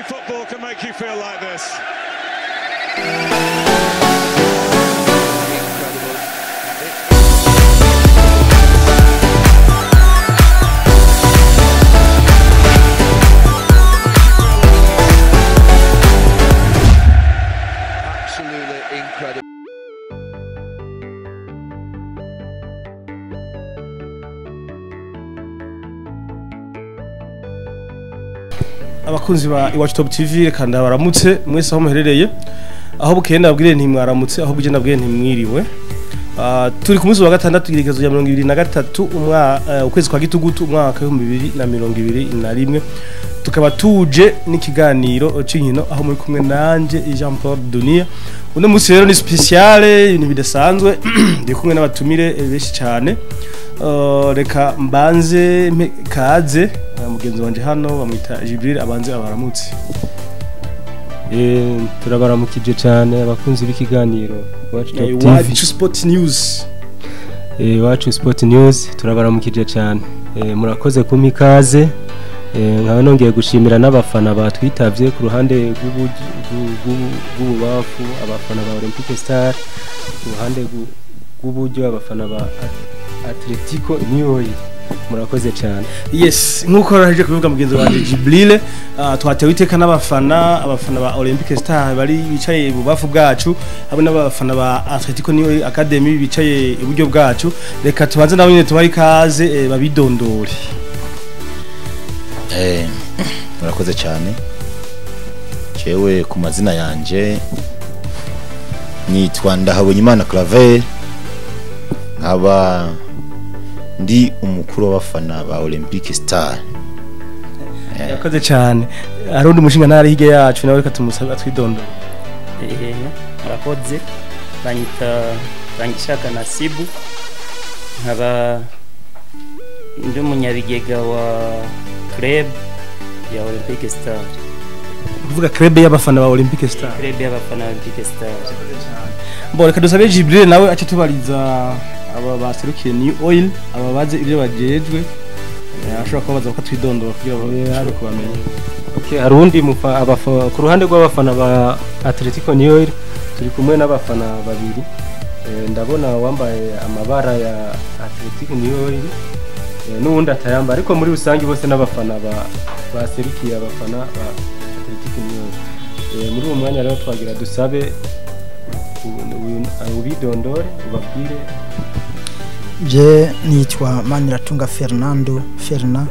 football can make you feel like this. Absolutely incredible. Abakunzi ba Iwacu Top TV, reka ndabaramutse mwese aho muherereye. Aho bukeye ndabwire nti mwaramutse, aho buje ndabwire nti mwiriwe. Turi ku munsi wa gatandatu, igerekezo rya 23 ukwezi kwa gitugutu, umwaka 2021, tukaba tuje n'ikiganiro c'inkino, aho muri kumwe nanje Jean Paul Dunia. Uno munsi rero ni spéciale, ibintu bidasanzwe, ndi kumwe n'abatumire benshi cyane. Reka mbanze mpe kaze mugenzi wanje hano bamwita Jibril, abanze abaramutse. Turabaramukije cyane abakunzi b'ikiganiro Iwacu Top TV. Iwacu Sport News. Iwacu Sport News, turabaramukije cyane. Murakoze kumpa ikaze. Nkaba nongeye gushimira n'abafana batwitavye ku ruhande rw'ububafu, abafana ba Olympique Star, ku ruhande rw'uburyo, abafana ba Atletico New Oil. Murakoze cyane. Yes, nkuko raje kubivuga mugenzi wanje Jibril, twatewe iteka n'abafana, abafana ba Olympic Star bari bicaye ibubafu bwacu, hamwe n'abafana ba Atletico New Academy bicaye iburyo bwacu. Reka tubanze nabo nyene tubahe ikaze, babidondore. Murakoze cyane. Jewe ku mazina yanje nitwa Ndahabonyimana Claver, nkaba ndi umukuru w'abafana ba Olympic Star. Yakoze cyane. Hari undi mushinga ntari hirya yacu, nawe reka tumusabe atwidondore. Murakoze, banyita Rangishaka Nasibu, nkaba ndi umunyabigega wa club ya Olympic Star. Kuvuga club y'abafana ba Olympic Star. Club y'abafana ba Olympic Star. Bo, reka dusabe Jibril nawe ace tubariza aba baserukiye New Oil, aba baze ibyo bajejwe. Ashobora kubabaza ko twidondora kugira ngo bashobore kubamenya. Okay, hari uwundi ku ruhande rw'abafana ba Atletico New Oil turi kumwe n'abafana babiri. Ndabona wambaye amabara ya Atletico New Oil n'uwundi atayambaye, ariko muri rusange bose n'abafana baserukiye abafana ba Atletico New Oil. Muri uwo mwanya rero twagira dusabe ubidondore, ubabwire. Je nitwa Maniratunga Fernando Ferna,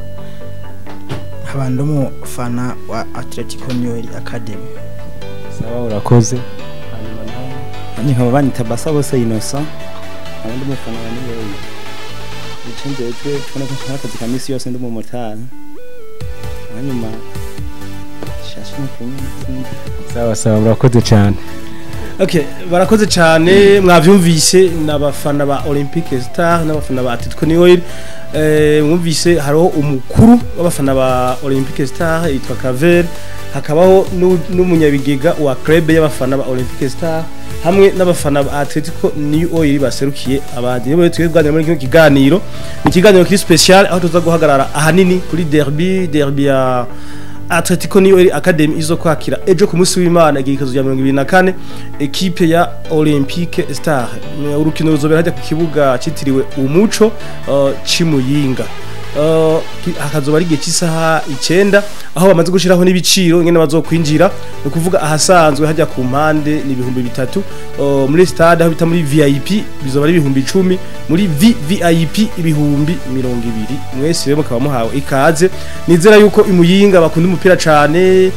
nkaba ndi umufana wa Atletico New Oil Academy. Sawa, urakoze. Hanyuma nawe? Nanjye nkaba banyita Basabose Innocent, nkaba ndi umufana wa New Oil. Ico njejwe tubona ko nkora akazi ka misi yose, ndi umumotari. Hanyuma shashe no. Sawa sawa, murakoze cyane. Okay, barakoze cyane. Mwavyumvise, n'abafana ba Olympic Star n'abafana ba Atletico New Oil. Mwumvise hariho umukuru w'abafana ba Olympic Star yitwa Claver, hakabaho n'umunyabigega wa club y'abafana ba Olympic Star, hamwe n'abafana ba Atletico New Oil baserukiye abandi. Nibo tugiye kuganira muri kino kiganiro. Ni ikiganiro kiri spécial, aho tuza guhagarara ahanini kuri derby ya Atletico New Oil Academy izo kwakira ejo ku munsi w'Imana, igerekezo rya 24, equipe ya Olympique Star. Urukino ruzobera hajya ku kibuga citiriwe Umuco c'Imuyinga. Hakazoba ari igihe cy'isaha 9, aho bamaze gushiraho n'ibiciro ingene bazokwinjira. Ni ukuvuga ahasanzwe hajya ku mpande ni 3000, muri stade aho bita muri VIP bizoba ari 10,000, muri VVIP 20,000. Mwese rero mukaba muhawe ikaze. Nizera yuko imuyinga bakunda umupira cane,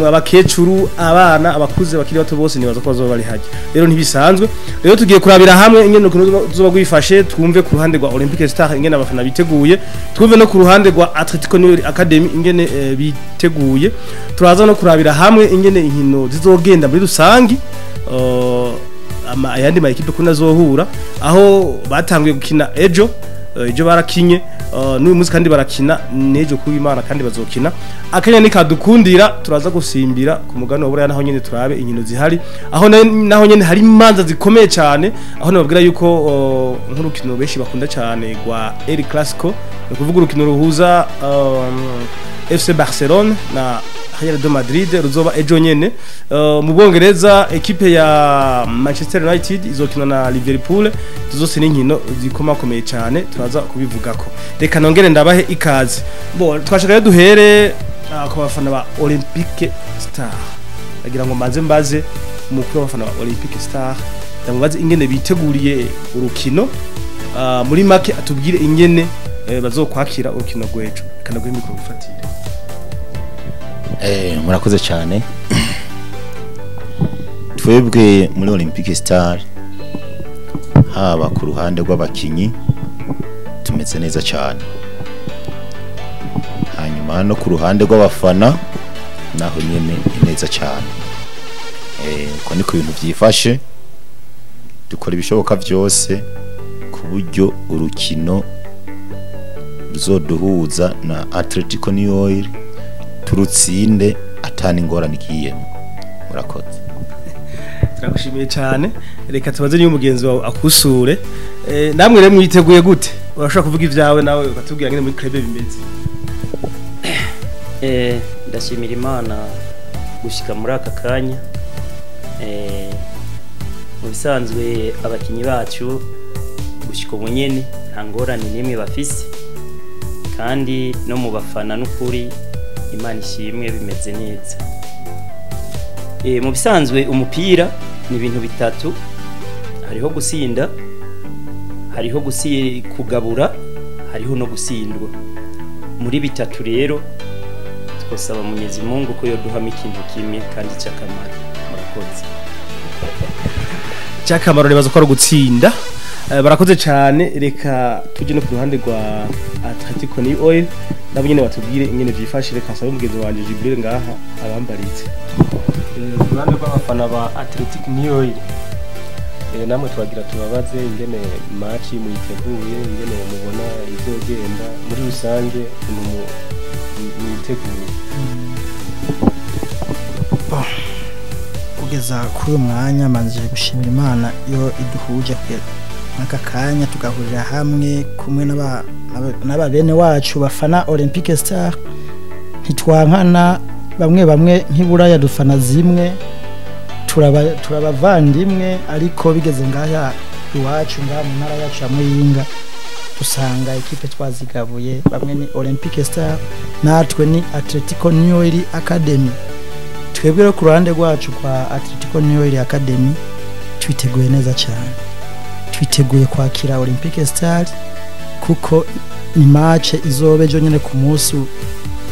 abakecuru, abana, abakuze, bakiri bato, bose nibaza ko bazoba bari hajya. Rero ntibisanzwe, rero tugiye kurabira hamwe ingene urukino ruzoba rwifashe, twumve ku ruhande rwa Olympic Star ingene abafana biteguye, twumve no ku ruhande rwa Atletico New Academy ingene biteguye. Turaza no kurabira hamwe ingene inkino zizogenda muri rusangi, ayandi ma ekipe kuna zohura, aho batanguye gukina ejo. Ejo barakinye, n'uyu munsi kandi barakina, n'ejo kuba Imana kandi bazokina. Akanya nikadukundira turaza gusimbira ku mugabane wa Buraya, naho nyene turabe inkino zihari, aho naho nyene hari imanza zikomeye cyane, aho nababwira yuko nk'urukino benshi bakunda cyane rwa El Clasico, ni ukuvuga urukino ruhuza FC Barcelone na Real de Madrid ruzoba ejo nyene. Mu Bwongereza ekipe ya Manchester United izokina na Liverpool. Zose n'inkino zikomakomeye cyane, turaza kubivugako. Reka nongere ndabahe ikaze. Bo twashaka rero duhere ku bafana ba Olympique Star. Agira ngo mbanze mbaze umukuru w'abafana ba Olympique Star, ndamubaze ingene biteguriye urukino. Muri make atubwire ingene bazokwakira urukino rw'ejo. Reka ndaguhe micro ufatire. Murakoze cyane. Twebwe muri Olympic Star, haba ku ruhande rw'abakinyi, tumeze neza cyane, hanyuma no ku ruhande rw'abafana naho nyene ni neza cyane. Uko niko ibintu byifashe. Dukora ibishoboka byose ku buryo urukino ruzoduhuza na Atletico New Oil turutsinde atani ingorane igiyemo. Murakoze. Turagushimiye cyane. Reka tubaze niyo mugenzi wawe akusure. Namwe rero mwiteguye gute? Urashobora kuvuga ibyawe nawe ukatubwira ngene muri club bimeze. Ndashimira Imana gushika muri aka kanya. Mu bisanzwe abakinyi bacu gushika ubu nyene nta ngorane n'imwe bafise, kandi no mu bafana n'ukuri Imana ishimwe bimeze neza. Mu bisanzwe umupira ni ibintu bitatu: hariho gusinda, hariho kugabura, hariho no gusindwa. Muri bitatu rero twosaba Mwenyezi Mungu ko yoduhama ikintu kimwe kandi cy'akamaro. Murakoze. Cy'akamaro nibaza ko ari ugutsinda. Barakoze cyane. Reka tujye no ku ruhande rwa Atletico New Oil, nabo nyene batubwire ingene vyifashe. Reka nsabe mugenzi wanje Jibril ngaha abambaritse. Ku ruhande rw'abafana ba Athletic New Oil, namwe twagira tubabaze ingene match muyiteguye, ingene mubona izogenda muri rusange, ukuntu mwiteguye. Kugeza kuri uyu mwanya manze gushimira Imana iyo iduhuje aka kanya tugahurira hamwe kumwe n'aba bene wacu bafana Olympique Star. Ntitwankana, bamwe bamwe nk'iburaya dufana zimwe, turabavandimwe, ariko bigeze ngaha iwacu ngaha mu ntara yacu ya Muyinga dusanga ekipe twazigabuye, bamwe ni Olympique Star natwe ni Atletico New Oil Academy. Twebwe rero ku ruhande rwacu kwa Atletico New Oil Academy twiteguye neza cyane, twiteguye kwakira Olympique Star kuko ni match izoba ejo nyene ku munsi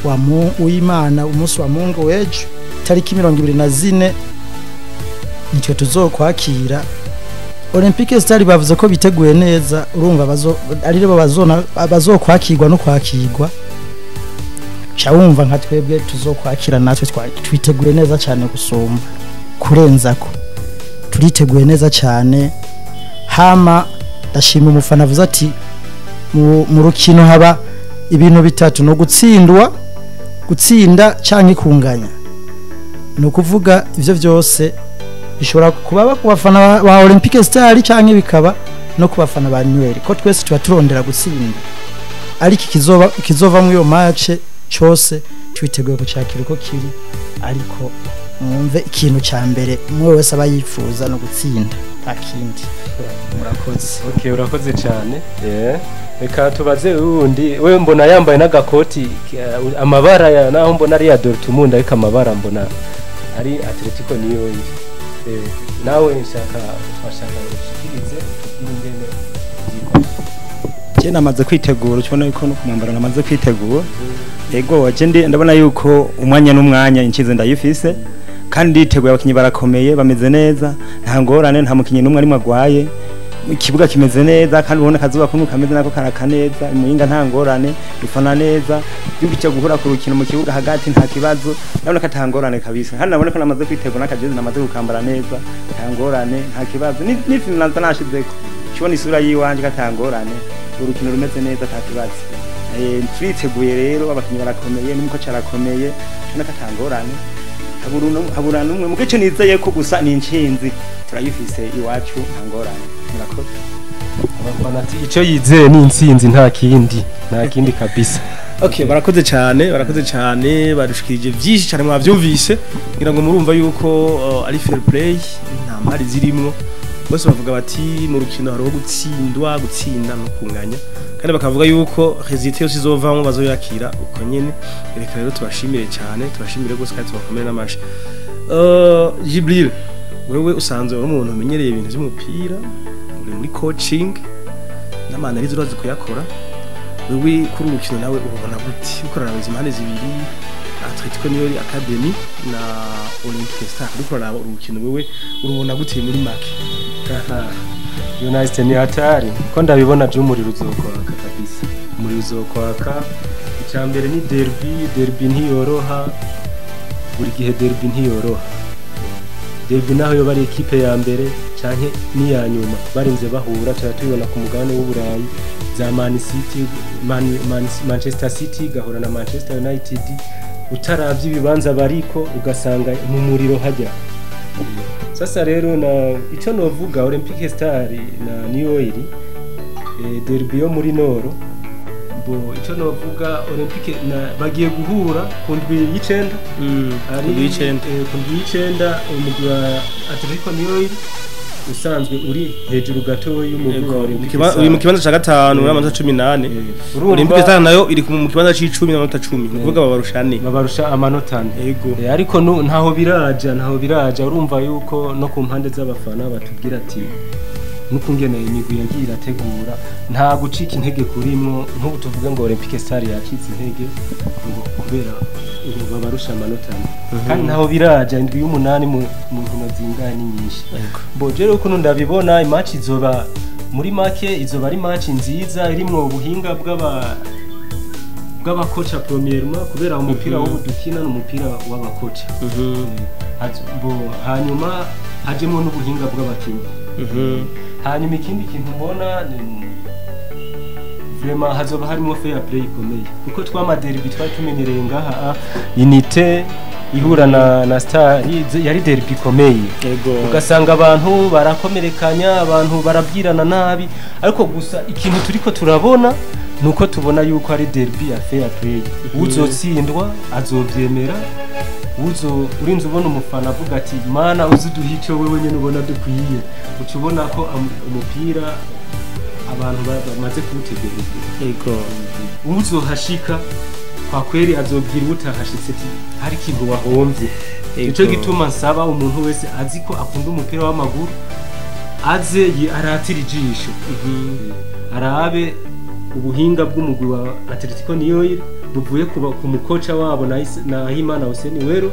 wa w'Imana, umunsi wa Mungu w'ejo tariki 24 nitwe tuzokwakira Olympique Star. Bavuze ko biteguye neza, urumva bazo ari bo bazona bazokwakirwa no kwakirwa, ca wumva nka twebwe tuzokwakira natwe twiteguye neza cyane gusumba kurenzako, turiteguye neza cyane. Hama ndashima umufana avuze ati mu rukino haba ibintu bitatu: no gutsindwa, gutsinda canke kunganya. Ni ukuvuga ivyo vyose bishobora kuba ku bafana ba Olympique Star canke bikaba no ku bafana ba New, ko twese tuba turondera gutsinda, ariko ikizova mu iyo match cyose twiteguye kucakira uko kiri, ariko mwumve ikintu cya mbere umwe wese aba yifuza no gutsinda, nta kindi. Murakoze. Okay, urakoze cyane. Reka tubaze uwundi. We mbona yambaye n'agakoti, amabara ya naho mbona ari ya Dortmund, ariko amabara mbona ari Atletico niyo iri. Nawe nshaka twashaka ushikirize tubwire ingene byifashe. Je namaze kwitegura, ukibona yuko no kumwambaro namaze kwitegura. Ego, je ndi ndabona yuko umwanya n'umwanya inkize ndayifise, kandi nditeguye. Abakinyi barakomeye, bameze neza, nta ngorane, nta mukinyi n'umwe arimwe agwaye. Ikibuga kimeze neza kandi ubona akazuba kumwe kameze nako karaka neza. Imuyinga nta ngorane, dufana neza, cyo guhura ku rukino mu kibuga hagati nta kibazo. Ndabona ko ata ngorane kabisa. Hano nabona ko namaze kwitegura, n'akajezi namaze gukambara neza, nta ngorane, nta kibazo. N'ifinanza nashizeko, kibona isura yiwanje ko ata ngorane, urukino rumeze neza, ata kibazo. Turiteguye rero, abakinyi barakomeye n'umukoci arakomeye, ubona ko ata ngorane, habura n'umwe. Mu gice nizeye ko gusa ni inshinzi turayifise iwacu, nta ngorane. Murakoze. Abafana ati icyo yizeye ni intsinzi, nta kindi, nta kindi kabisa. Okay, barakoze cyane, barakoze cyane, barushikirije byinshi cyane, mwavyumvise. Ngira ngo murumva yuko ari fair play, nta mpari zirimwo. Bose bavuga bati mu rukino hariho gutsindwa, gutsinda no kunganya, kandi bakavuga yuko résultat yose izovamwo bazoyakira uko nyene. Reka rero tubashimire cyane, tubashimire rwose kandi tubakomere n'amashi. Jibril, wewe usanzwe uri umuntu umenyereye ibintu by'umupira, uri muri coaching n'ama analyse urazi kuyakora. Wewe kuri uru rukino nawe ubona gute? Ukorana izi impande zibiri, Atletico New Academy na Olympique Star, uriko uraraba urukino, wewe urubona gute muri make? United ni hatari ko ndabibona je, umuriro uzokwaka kabisa, umuriro uzokwaka. Icya mbere ni derby, derby ntiyoroha buri gihe, derby ntiyoroha. Derby naho yoba ari ekipe ya mbere canke n'iya nyuma, barinze bahura, tuba tubibona ku mugabane w'Uburayi, za Man City, Manchester City gahura na Manchester United, utaravye ibibanza bariko ugasanga mu muriro hajya. Sasa rero na ico novuga, Olympique Star na New Oil, derby yo muri Noro. Bo ico novuga, Olympique na bagiye guhura ku ndwi y'icenda. Ari Ku ndwi y'icenda. Ku ndwi y'icenda, umugwi wa Atletico New Oil usanzwe uri hejuru gato y'umugwi wa Olympique Star. Uri mu kibanza ca gatanu n'amanota 18. Olympique Star nayo iri mu kibanza c'icumi n'amanota 10, ni ukuvuga babarushane. Babarusha amanota 4. Yego. Ariko ntaho biraja, ntaho biraja. Urumva yuko no ku mpande z'abafana batubwira ati nukungene imigwi yagiye irategura, nta gucika intege kurimwo. Nk'ubu tuvuge ngo Olympique Star yacitse intege ngo kubera ngo babarusha amanota 4, kandi ntaho biraja. Indwi y'umunani mu nkino zingahe ni nyinshi. Bo rero ukuntu ndabibona, i match izoba muri make izoba ari match nziza irimwo ubuhinga bw'abakoca premièrement, kubera umupira w'ubu dukina ni umupira w'abakoca. Bo hanyuma hajemo n'ubuhinga bw'abakinnyi. Hanyuma ikindi kintu mbona vraiment hazoba harimo fair play ikomeye, kuko twama derby twari tumenyereye ngaha, Unité ihura na Star, yari derby ikomeye. Ugasanga abantu barakomerekanya, abantu barabwirana nabi, ariko gusa ikintu turiko turabona nuko tubona yuko ari derby ya fair play. Uzotsindwa azovyemera, uzo urinze ubona umufana avuga ati mana uzi duha ico wewe nyene ubona dukwiye, uca ubona ko umupira abantu bamaze kuwutegereza. Uzohashika kwa kweri azobwira utahashitse ati hari ikintu wahomvye. Nico gituma nsaba umuntu wese azi ko akunda umupira w'amaguru aze aratire ijisho, arabe ubuhinga bw'umugwi wa Atletico New buvuye ku mukoca wabo na Himana Hussein Wero,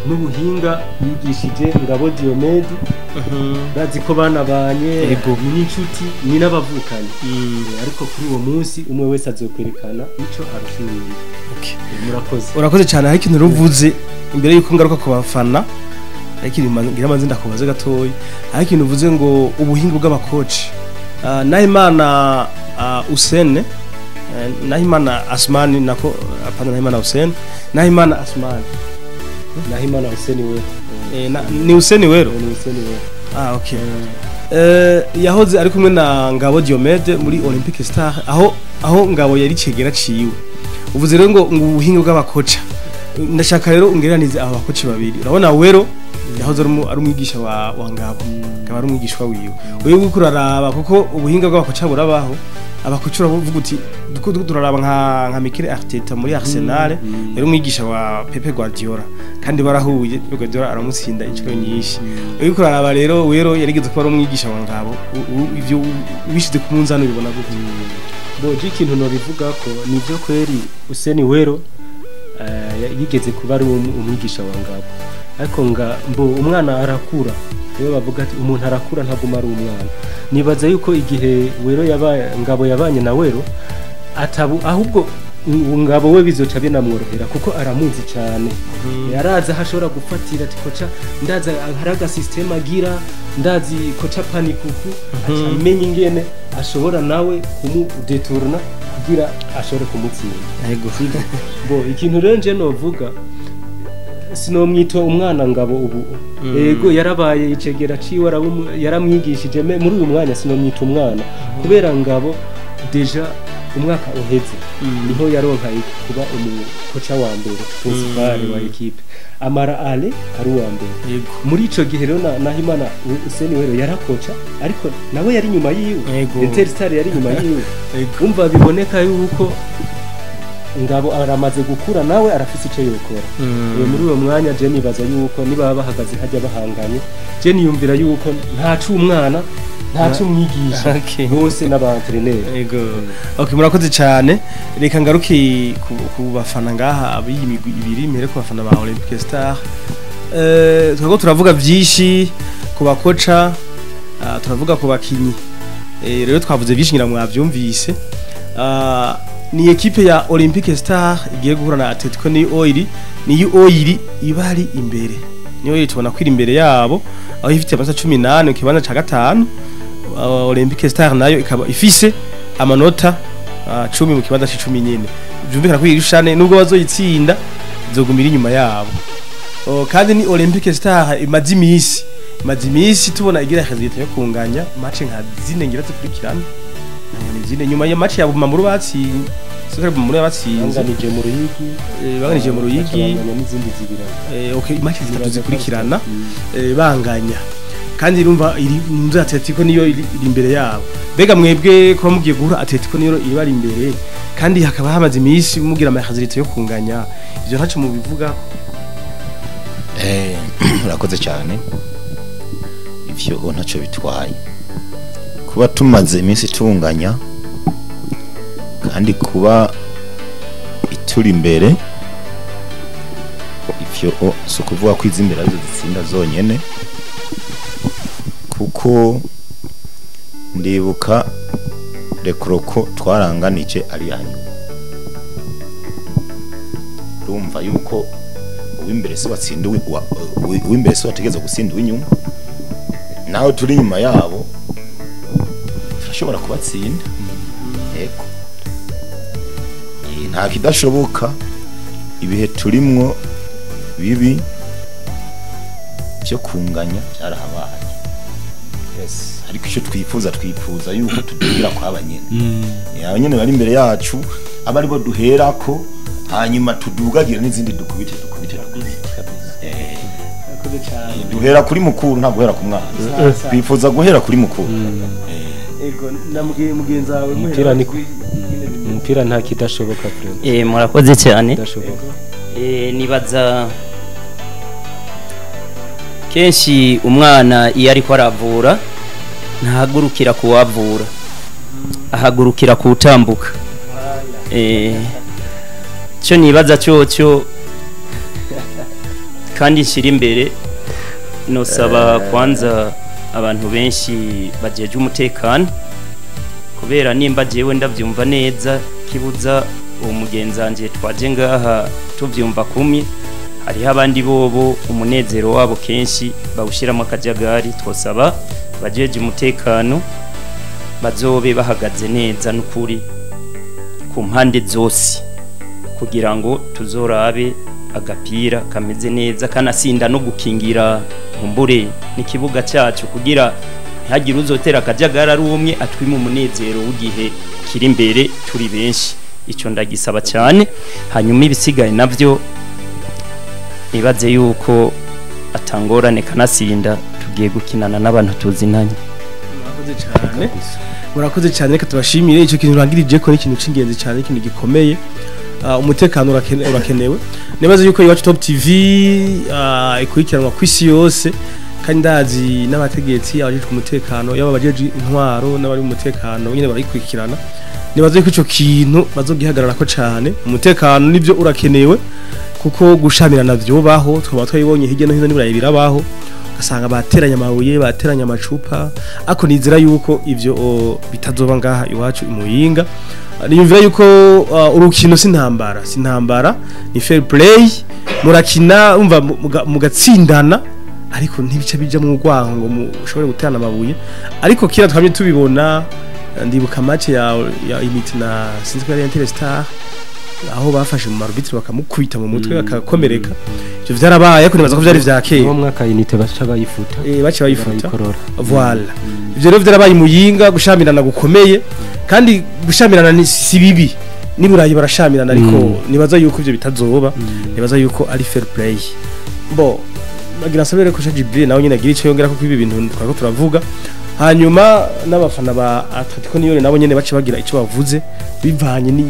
n'ubuhinga yigishije Ngabo Diomede. Bazi ko banabanye, ni n'inshuti, ni n'abavukanyi. Ariko kuri uwo munsi umwe wese azokwerekana ico arusha uwundi. Murakoze. Urakoze cyane. Hari ikintu ruvuze imbere yuko ngaruka ku bafana, hari ikintu ngira amazi ndakubaze gatoyi. Hari ikintu uvuze ngo ubuhinga bw'abakoci. Nahimana Usene, Nahimana Asmani, nako apana Nahimana Usene, Nahimana Asmani. Nahimana Hussein Wero. Ni Usene Wero. Ni Hussein Wero. Ah, okay. Yahoze ari kumwe na Ngabo Diomede muri Olympic Star, aho Ngabo yari cegera ciwe. Uvuze rero ngo ubuhinga bw'abakoca, ndashaka rero ungereranize aba bakoci babiri. Urabona Wero yahoze ari umwigisha wa Ngabo, akaba ari umwigishwa wiwe. Wewe uriko uraraba, kuko ubuhinga bw'abakoca burabaho, abakoca uravuga uti duko turaraba nka Mikel Arteta muri Arsenal, yari umwigisha wa Pepe Guardiola kandi barahuye, Pepe Guardiola aramutsinda inshuro nyinshi. Uriko uraraba rero, Wero yarigeze kuba ari umwigisha wa Ngabo. Ivyo ubishize ku munzani ubibona gute? Bo je ikintu nobivuga ko nivyo kweri, Hussein Wero yigeze kuba ari umwigisha wa Ngabo, ariko nga mbo umwana arakura. Iyo bavuga ati umuntu arakura ntaguma ari umwana, nibaza yuko igihe Wero yabaye, Ngabo yabanye na Wero atabu, ahubwo Ngabo we bizoca binamworohera kuko aramuzi cyane, yaraza aho ashobora gufatira ati koca ndaza hari aga système agira, ndazi koca panikuku, aca amenya ingene ashobora nawe kumudeturna kugira ashobore kumutsinda. Bo ikintu rero nje novuga, sinomwita umwana Ngabo ubu. Ego yarabaye icegera ciwe, yaramwigishije, muri uyu mwanya sinomwita umwana kubera Ngabo déjà Umwaka uheze niho yaronka kuba umukoca wa mbere principal wa équipe, amara ale ari uwa mbere. Muri ico gihe rero Nahimana Useni wero yarakoca, ariko nawe yari inyuma yiwe. Interstar yari inyuma yiwe. Umva, biboneka yuko Ngabo aramaze gukura, nawe arafise ico yokora. Muri uwo mwanya je nibaza yuko niba bahagaze hajya bahanganye, je niyumvira yuko nta c'umwana, nta c'umwigisha, bose n'aba entraîneur. Ego. Okay, murakoze cyane. Reka ngaruke ku bafana ngaha ab'iyi migwi ibiri, mbere ku bafana ba Olympic Star. Twako turavuga byinshi ku bakoca, turavuga ku bakinyi. Rero twavuze byinshi, ngira mwavyumvise. Ni équipe ya Olympic Star igiye guhura na Atletico New Oil, ni Oil ibari imbere. Ni Oil tubona kwiri imbere yabo, aho ifite amanota 18 mu kibanza ca gatanu. Olympic Star nayo ikaba ifise amanota 10 mu kibanza c'icumi nyene. Byumvikana ko irushane nubwo bazoyitsinda izogumira inyuma yabo. Kandi ni Olympic Star imaze imisi tubona igira résultat yo kunganya match nka zine ngira zikurikirana. Ni zine nyuma ya match ya Bumamuru batsinze, Sokere Bumamuru batsinze. Banganije mu Ruyigi. Banganije mu Ruyigi. Banganya n'izindi zibiri. Okay, match zitatu zikurikirana banganya, kandi urumva iri nzu Atletico niyo iri imbere yabo. Mbega mwebwe kuba mugiye guhura, Atletico niyo iba ari imbere, kandi hakaba hamaze iminsi mugira ama résultat yo kunganya, ivyo ntaco mubivuga? Urakoze cyane. Ivyo ntacyo bitwaye kuba tumaze iminsi tunganya, kandi kuba ituri imbere, ivyo si ukuvuga ko izi imbere arizo zitsinda zonyene, kuko ndibuka rekoroko twaranganije ari yanyu. Urumva yuko uw'imbere si watsinda uw'imbere, si wategeza gutsinda uw'inyuma. Naho turi inyuma yabo turashobora kubatsinda. Yego. Nta kidashoboka. Ibihe turimwo bibi byo kunganya byarahabaye. Ariko icyo twifuza yuko tudugira kwa nyene, aba nyene bari imbere yacu, aba aribo duherako, hanyuma tudugagira n'izindi, dukubite, dukubite, dukubite. Murakoze cyane. Duhera kuri mukuru, ntabwo guhera ku mwana. Twifuza guhera kuri mukuru. Ego, namubwiye mugenzi wawe. Umupira ni umupira, nta kidashoboka vraiment. Murakoze cyane. Kidashoboka. Nibaza kenshi umwana iyo ariko aravura ntahagurukira kuwavura, ahagurukira kuwutambuka. Cyo nibaza cyo kandi nshyira imbere, nosaba kwanza abantu benshi bajeje umutekano, kubera nimba jewe ndabyumva neza, kibuza uwo mugenzi wanje twaje ngaha tuvyumva kumwe, hariho abandi bobo umunezero wabo kenshi bawushyiramo akajagari. Twosaba bajeje umutekano bazobe bahagaze neza n'ukuri ku mpande zose, kugira ngo tuzorabe agapira kameze neza, kanasinda no gukingira nkumbure n'ikibuga cyacu, kugira ntihagire uzotera akajagari ari umwe atwima umunezero w'igihe kiri imbere turi benshi. Icyo ndagisaba cyane. Hanyuma ibisigaye navyo nibaze yuko atangorane, kanasinda tugiye gukinana n'abantu tuzinanye. Murakoze cyane, murakoze cyane. Reka tubashimire. Icyo kintu urangirije ko ni ikintu cy'ingenzi cyane, ikintu gikomeye. Umutekano urakenewe. Nibaze yuko Iwacu Top TV ikurikiranwa ku isi yose, kandi ndazi n'abategetsi, abajejwe umutekano, yaba abajejwe intwaro n'abari mu mutekano nyine barayikurikirana. Nibaze yuko ico kintu bazogihagararako cane. Umutekano nivyo urakenewe, kuko gushamirana vyobaho, twaba twabibonye hirya no hino n'iburayi birabaho, ugasanga bateranye amabuye, bateranye amacupa, ariko nizera yuko ivyo bitazoba ngaha iwacu i Muyinga. Niyumvira yuko urukino si intambara, si intambara, ni fair play. Murakina, umva, mugatsindana, ariko ntibice bija mu rwango ngo mushobore guterana amabuye. Ariko kira twamye tubibona, ndibuka match ya Imiti na sinzi ko yari Interstar, aho bafashe mu arbitre bakamukubita mu mutwe bakakomereka. Ivyo vyarabaye, ariko nibaza ko vyari vya kera. Uwo mwaka Unité baca bayifuta. Baca bayifuta. Barayikorora. Voilà. Ivyo rero vyarabaye Muyinga, gushamirana gukomeye, kandi gushamirana ni si bibi, niburayi barashamirana, ariko nibaza yuko ivyo bitazoba, nibaza yuko ari fair play. Bo nagira nsabere ko Jibril nawe nyine agira ico yongera, kuko ibi bintu twariko turavuga, hanyuma n'abafana ba Atletico New nabo nyene bace bagira ico bavuze bivanye ni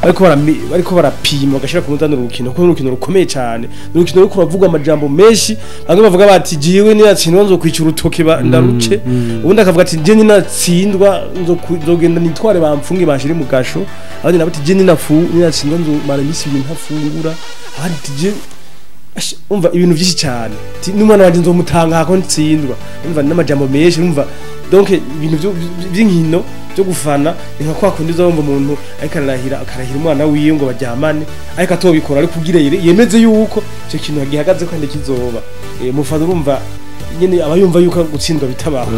bariko barapima bagashira ku munzani urukino, kuko urukino rukomeye cyane, urukino ruriko ruravugwa amajambo menshi. Bamwe bavuga bati jiwe ninatsindwa nzokwica urutoke ndaruce, ubundi akavuga ati je ninatsindwa nzogenda nitware bamfunge banshire mu gasho, abandi nabo ati je ninatsindwa nzomara iminsi ibiri ntafungura, abandi ati je umva ibintu byinshi cyane, n'umwana wanje nzomutanga ko ntsindwa, umva n'amajambo menshi, umva donc ibintu by'inkino byo gufana ni nka kwa kundi uzumva umuntu ariko ararahira, akarahira umwana wiwe ngo baryamane, ariko atobikora, ariko kugira yemeze yuko icyo kintu gihagaze kandi kizoba. Mufana urumva nyene aba yumva yuko gutsindwa bitabaho.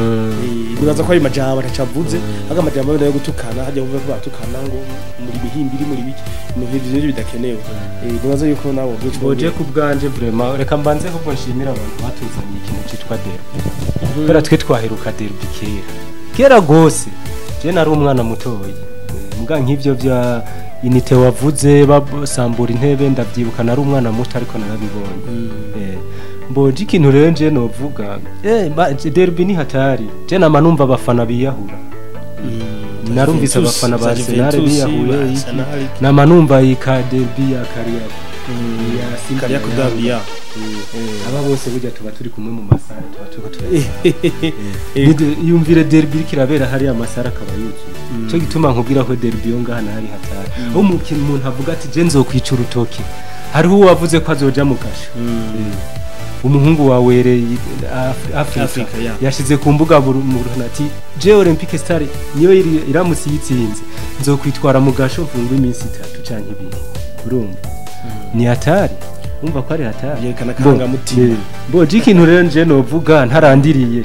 Nibaza ko ari majambo atacavuze, aga amajambo yo gutukana, hajya uvuga ko batukana ngo muri bihimbiri muri biki, ibintu nk'ivyo nivyo bidakenewe. Nibaza yuko nabo boje ku bwanje vraiment reka mbanze kuko nshimira abantu batuzaniye ikintu citwa derby, kubera twe twaheruka derby kera gose, je nari umwana mutoyi, muga nk'ivyo vya inite wavuze basambura intebe ndavyibuka, nari umwana muto ariko narabibonye. Mboje ikintu rero nje novuga, derby ni hatari, je nama numva abafana biyahura, narumvise abafana ba Arsenal biyahuye, nama numva ika derby ya Kariako, Kariako derby ya aba bose burya tuba turi kumwe mu masara, tuba turiko yumvire derby kirabera hari amasara akaba yuzuye. Cyo gituma nkubwira ko derby yo ngaha hari hatari, aho umuntu avuga ati je nzokwica urutoke, hariho uwavuze ko azoja mu gasho, umuhungu wawereye Afrika yashize ku mbuga mu ati je Olympique Star niyo iramutse yitsinze nzokwitwara mu gasho mfungwa iminsi 3 canke 2. Urumva ni hatari, umva ko ari hatari, yerekana karanga mutima. Mboje ikintu rero nje novuga ntarandiriye,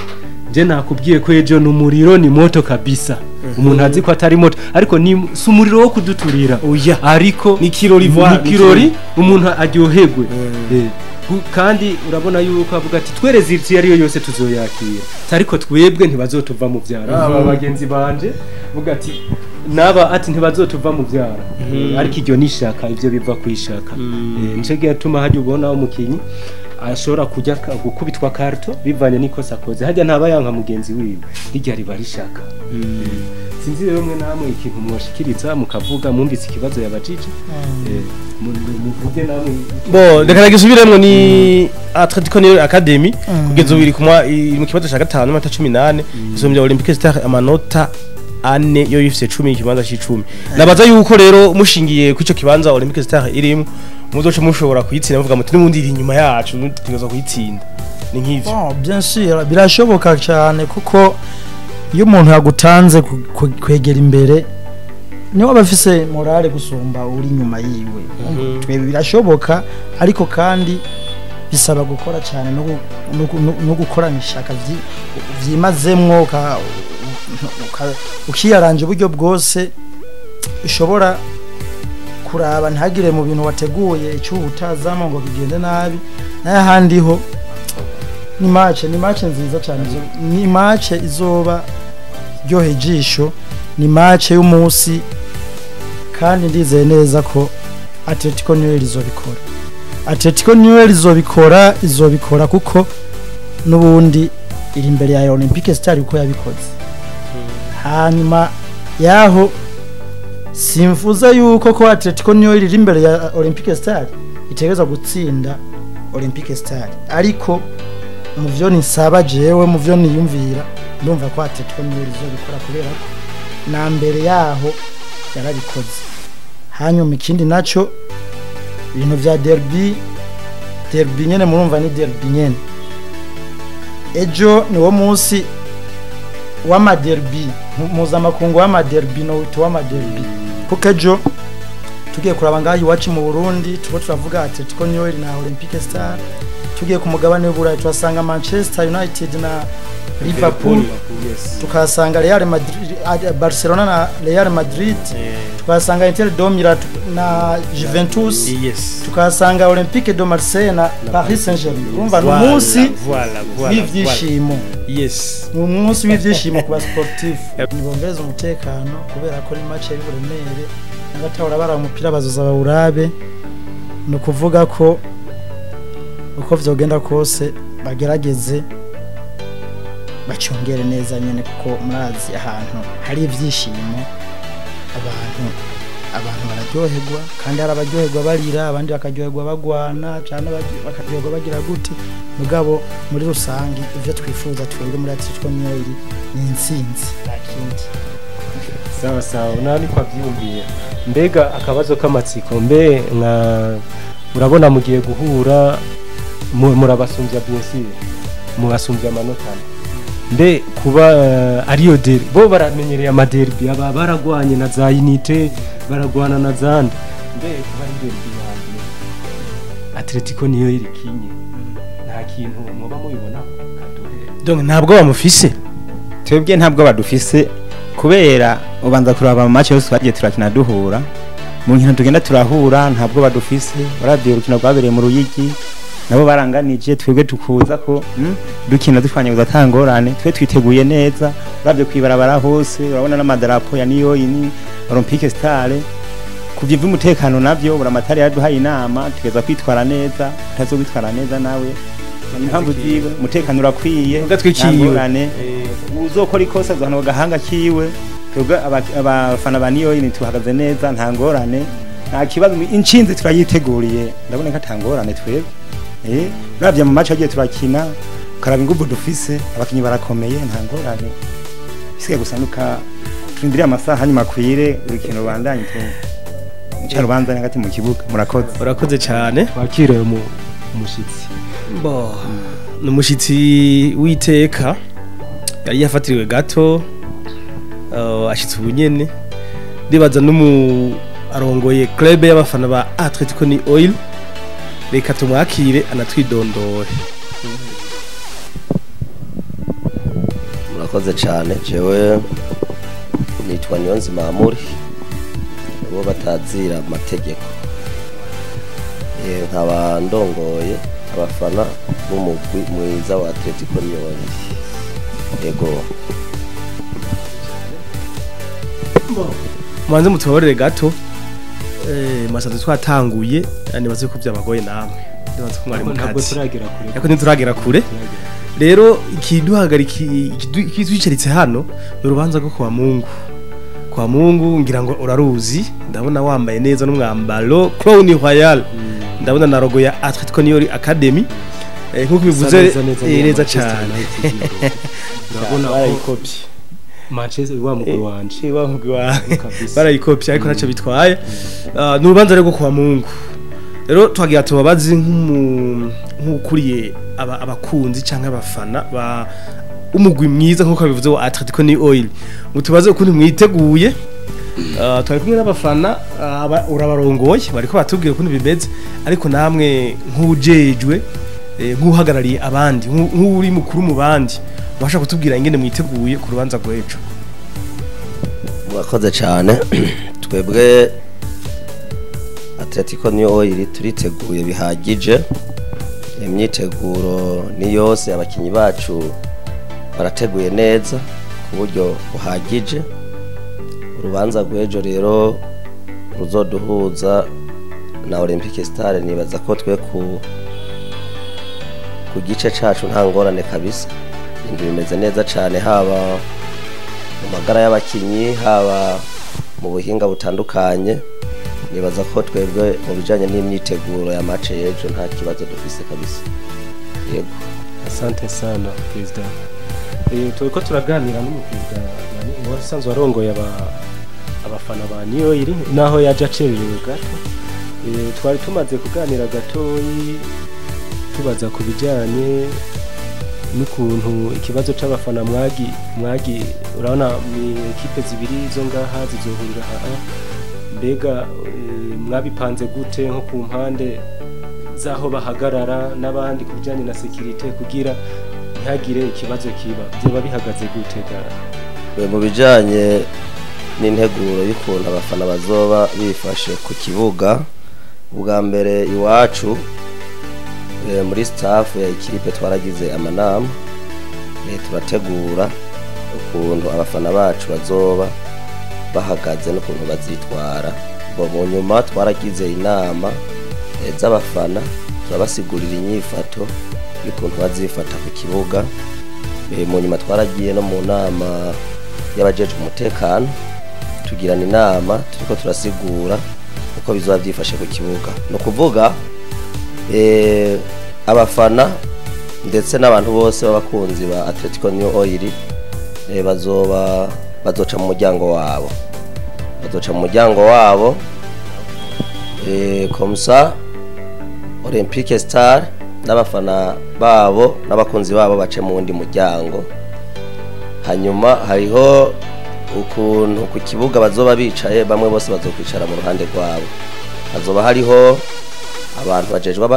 nje nakubwiye ko ejo n'umuriro ni moto kabisa, umuntu azi ko atari moto ariko ni sumuriro wo kuduturira, ariko ni kirori, ni kirori umuntu aryoherwe. Kandi urabona yuko avuga ati twereze ivyo ariyo yose tuzoyakira, ariko twebwe ntibazotuva mu vyara. Aba bagenzi banje vuga ati naba ati ntibazotuva mu vyara, ariko iryo nishaka ivyo biva kwishaka. Nico gituma hajya ubona umukinyi ashobora kujya gukubitwa karto bivanye n'ikosa akoze, hajya ntaba yanka mugenzi wiwe, rirya riba rishaka. Sinzi rero mwe namwe ikintu mwoshikiriza mukavuga mwumvise ikibazo yabajije, muvuge namwe. Bo reka nagisubiremwo, ni Atletico New Academy kugeza ubu iri kumwa mu kibanza ca 5 amanota 18, isombya Olympique Star amanota 4 yo ifise 10 ikibanza c'icumi. Nabaza yuko rero mushingiye ku ico kibanza Olympique Star irimo, muzoce mushobora kuyitsinda muvuga muti n'ubundi iri inyuma yacu tutegerezwa kuyitsinda, ni nk'ivyo. Bon, bien sûr birashoboka cyane, kuko iyo umuntu yagutanze kwegera imbere niwe aba afise morale gusumba uri inyuma yiwe. Twe birashoboka, ariko kandi bisaba gukora cyane no gukorana ishaka vyimazemwo, ukiyaranje uburyo bwose ushobora kuraba ntagire mu bintu wateguye icyo utazamo ngo bigende nabi. N'ahandi ho ni match nziza cyane, ni match izoba ryohe ijisho, ni match y'umunsi, kandi ndizeye neza ko Atletico New izobikora. Atletico New izobikora kuko nubundi iri imbere ya Olympique Star uko yabikoze. Hanyuma yaho simfuza yuko ko Atletico New iri imbere ya Olympique Star itegereza gutsinda Olympique Star, ariko mu vyo nisaba jewe, mu vyo niyumvira, ndumva ko Atletico New izobikora kubera ko na mbere yaho yarabikoze. Hanyuma ikindi naco ibintu vya derby nyene murumva ni derby nyene. Ejo ni wo munsi w'amaderby mpuzamakungu w'amaderby no wito w'amaderby, kuko ejo tugiye kuraba ngaho iwacu mu Burundi tuba turavuga Atletico New na Olympique Star, tugiye ku mugabane w'Uburayi tuhasanga Manchester United na Liverpool, tukahasanga Real Madrid, Barcelona na Real Madrid, tukahasanga Inter de Milan na Juventus, tukahasanga Olympique de Marseille na Paris Saint-Germain. Urumva n'umunsi w'ivyishimo. Yes, ni umunsi w'ibyishimo ku ba sportif. Nibongereza umutekano kubera ko ni match y'uburemere, n'abatahora bara umupira bazoza bawurabe. Ni ukuvuga ko uko vyogenda kose bagerageze bacungere neza nyene, kuko murazi ahantu hari ivyishimo abantu bararyoherwa, kandi hari abaryoherwa barira, abandi bakaryoherwa bagwana, cyane bakaryoherwa bagira gute. Mugabo muri rusange ivyo twifuza twebwe muri Atletico New Oil ni intsinzi, nta kindi. Sawa sawa, nani kwa vyumviye. Mbega akabazo k'amatsiko, mbe nka urabona mugiye guhura, murabasumbya bien sûr, mubasumbya amanota ane. Mbe kuba ariyo derby, bo baramenyereye amaderbi, aba baragwanye na za Unité, baragwana na zande. Mbe kuba ari derby ya mbere Atletico niyo irikinye, nta kintu muba mubibona kaduhe? Donc ntabwo bamufise. Twebwe ntabwo badufise, kubera ubanza kuraba mu match yose twagiye turakina duhura, mu nkino tugenda turahura ntabwo badufise. Uravye urukino rwabereye mu Ruyigi, nabo baranganije, twebwe tukuza ko dukina dushwanyaguza atangorane. Twe twiteguye neza, uravye kwibarabara hose urabona n'amadarapo ya niyo ini Olympique Star. Kuvyo vy'umutekano navyo, buramatari yaduhaye inama tugeza kwitwara neza, utazobitwara neza nawe impamvu ziwe. Umutekano urakwiye, Ugatwikiwe. nta ngorane. Uzokora ikosa azohanwa gahanga kiwe. Twebwe abafana ba niyo ini tuhagaze neza, nta ngorane, nta kibazo, inshinzi turayiteguriye, ndabona ko ata ngorane twebwe. Uravye mu match agiye turakina, ukaraba inguvu dufise, abakinyi barakomeye, nta ngorane. Isigaye gusa nuka turindiriye amasaha hanyuma akwire, urukino rubandanye, tu nca rubanza hagati mu kibuga. Murakoze. Urakoze cyane. Twakire umushitsi. Bo ni umushitsi w'iteka yari yafatiriwe gato, ashitse ubu nyene. Ndibaza n'umu arongoye club y'abafana ba Atletico New Oil. Reka tumwakire anatwidondore. Murakoze cyane. Jewe nitwa Niyonzima Amuri, bo batazira amategeko. Nkaba ndongoye abafana b'umugwi mwiza wa Atletico New Oil. Yego. Mubanze mutubabarire gato, masanzwe twatanguye, nibaze ko byabagoye namwe, nibaze ko mwari mu Ntabwo kazi. turagera kure. Ariko ntituragera kure. Rero ikiduhagarika, ikitwicaritse hano ni urubanza rwo kwa Mungu. Kwa Mungu ngira ngo uraruzi, ndabona wambaye neza n'umwambaro Crown Royal, ndabona na logo ya Atletico New Oil Academy. Nkuko bivuze, neza neza, neza Manchester cyane. United. Urabona ko Barayikopye. Manchester wa mugwi wanje. Wa mugwi wawe. Kabisa. Barayikopye, ariko ntacyo bitwaye. Ah, ni urubanza rwo kwa Mungu. Rero twagira tubabazi nk'ukuriye abakunzi canke abafana ba umugwi mwiza nkuko bivuze wa Atletico New Oil, mutubaze ukuntu mwiteguye. Twari kumwe n'abafana, urabarongoye, bariko batubwira ukuntu bimeze, ariko namwe nk'ujejwe, nk'uhagarariye abandi, nk'uri mukuru mu bandi, ubasha kutubwira ingene mwiteguye ku rubanza rw'ejo. Murakoze cyane. Twebwe Atletico New Oil turiteguye bihagije, imyiteguro ni yose, abakinyi bacu barateguye neza ku buryo buhagije. Urubanza rw'ejo rero ruzoduhuza na Olympique Star, nibaza ko twe ku gice cacu nta ngorane kabisa. Ibintu bimeze neza cyane, haba mu magara y'abakinyi, haba mu buhinga butandukanye. Nibaza ko twebwe mu bijanye n'imyiteguro ya match y'ejo nta kibazo dufise kabisa, yego. Asante sana perezida. Turiko turaganira n'umuperezida wasanzwe arongoye abafana ba New Oil, naho yaje acererewe gato. Twari tumaze kuganira gatoyi, tubaza ku bijyanye n'ukuntu ikibazo c'abafana mwagi urabona ni ekipe zibiri zo ngaha zizohurira aha. Mbega mwabipanze gute nko ku mpande z'aho bahagarara n'abandi ku bijyanye na sécurité, kugira ntihagire ikibazo kiba? Byoba bihagaze gute ga? Mu bijanye n'integuro y'ukuntu abafana bazoba bifashe ku kibuga, ubwa mbere iwacu muri staff ya ekipe twaragize amanama. Turategura ukuntu abafana bacu bazoba bahagaze n'ukuntu bazitwara. Bo mu nyuma twaragize inama z'abafana, turabasigurira inyifato y'ukuntu bazifata ku kibuga. Mu nyuma twaragiye no mu nama y'abajejwe umutekano, tugirana inama turiko turasigura uko bizoba byifashe ku kibuga. Ni ukuvuga abafana ndetse n'abantu bose b'abakunzi ba Atletico New Oil bazoba bazoca mu muryango wabo, bazoca mu muryango wabo, comme ça Olympique Star n'abafana babo n'abakunzi babo bace mu wundi muryango. Hanyuma hariho ukuntu ku kibuga bazoba bicaye, bamwe bose bazokwicara mu ruhande rwabo. Hazoba hariho abantu bajejwe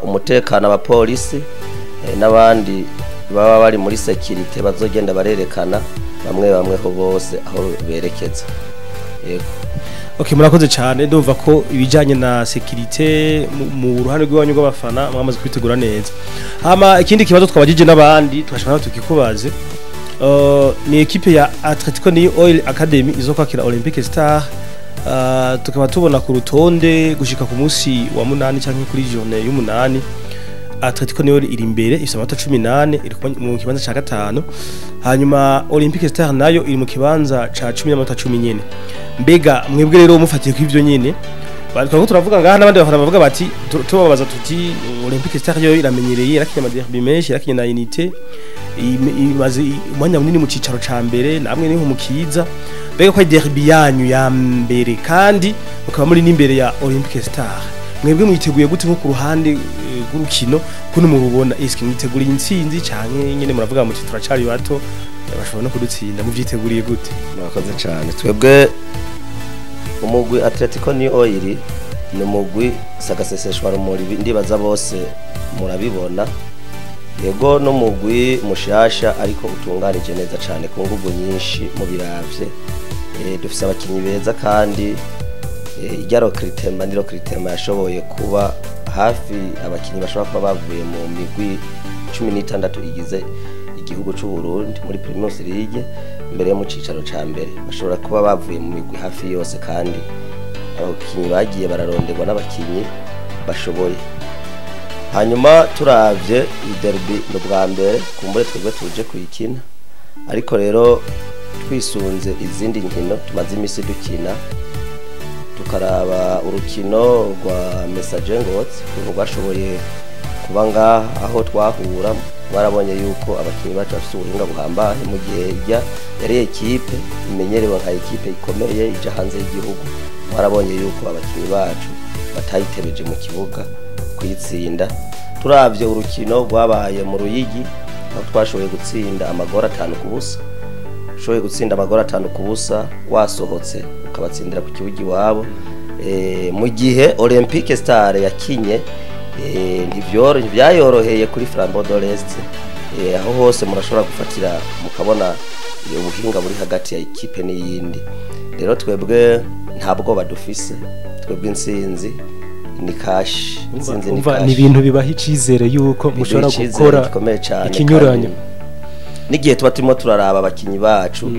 umutekano, abapolisi n'abandi baba bari muri sécurité, bazogenda barerekana bamwe bamwe ho bose aho berekeza. Yego. Okay, murakoze cyane. Ndumva ko ibijanye na sécurité mu ruhande rw'iwanyu rw'abafana mwamaze kwitegura neza. Hama ikindi kibazo twabajije n'abandi twashaka tukikubaze, ni ekipe ya Atletico New Oil Academy izo kwakira Olympic Star. Tukaba tubona ku rutonde gushika ku munsi wa munani canke kuri journée y'umunani, Atletico New Oil iri imbere, ifite amanota 18, iri mu kibanza ca gatanu. Hanyuma Olympic Star nayo iri mu kibanza ca 10 n'amanota 10 nyene. Mbega mwebwe rero mufatiye ku ivyo nyene twariko turavuga ngaha, n'abandi bafana bavuga bati, tubabaza tuti Olympic Star yo iramenyereye, irakinye amaderby menshi, irakinye na Unité, imaze umwanya munini mu cicaro ca mbere, namwe ni mukiza. Mbega ko ari derby yanyu ya mbere kandi mukaba muri n'imbere ya Olympic Star, mwebwe mwiteguye gute nko ku ruhande rw'urukino kuno murubona? Eske mwiteguriye intsinzi canke nyene muravuga muti turacari bato, bashobora no kudutsinda? Muvyiteguriye gute? Murakoze cyane. Twebwe umugwi Atletico New Oil ni umugwi sagaseseshwa rumuri, ndibaza bose murabibona. Yego, n'umugwi mushasha ariko utunganije neza cyane ku nguvu nyinshi mu biravye. Dufise abakinyi beza kandi irya recrutement ni recrutement yashoboye kuba hafi abakinyi bashobora kuba bavuye mu migwi 16 igize igihugu c'u Burundi muri Primus League, mbere yo mu cicaro ca mbere, bashobora kuba bavuye mu migwi hafi yose, kandi abakinyi bagiye bararonderwa n'abakinyi bashoboye. Hanyuma turavye iyi derby ni ubwa mbere kumbure twebwe tuje kuyikina, ariko rero twisunze izindi nkino tumaze imisi dukina, tukaraba urukino rwa Messager Ngozi ukuntu rwashoboye kuba ngaha aho twahura, mwarabonye yuko abakinyi bacu bafite ubuhinga buhambaye, mu gihe ijya yari ekipe imenyerewe nka ekipe ikomeye ija hanze y'igihugu. Mwarabonye yuko abakinyi bacu batayitebeje mu kibuga kuyitsinda. Turavye urukino rwabaye mu Ruyigi aho twashoboye gutsinda amagora 5-0, ushoboye gutsinda amagora 5-0 wasohotse ukabatsindira ku kibuga iwabo, mu gihe Olympique Star yakinye ntivyayoroheye kuri Flambeau de l'Est. Aho hose murashobora gufatira mukabona ubuhinga buri hagati ya ekipe n'iyindi. Rero twebwe nta bwoba dufise, twebwe intsinzi ni cash, intsinzi ni Umva, cash. ni ibintu bibaha icizere yuko Biduha mushobora icizere gukora gikomeye cane ikinyuranyo. kandi n'igihe tuba turimo turaraba abakinyi bacu,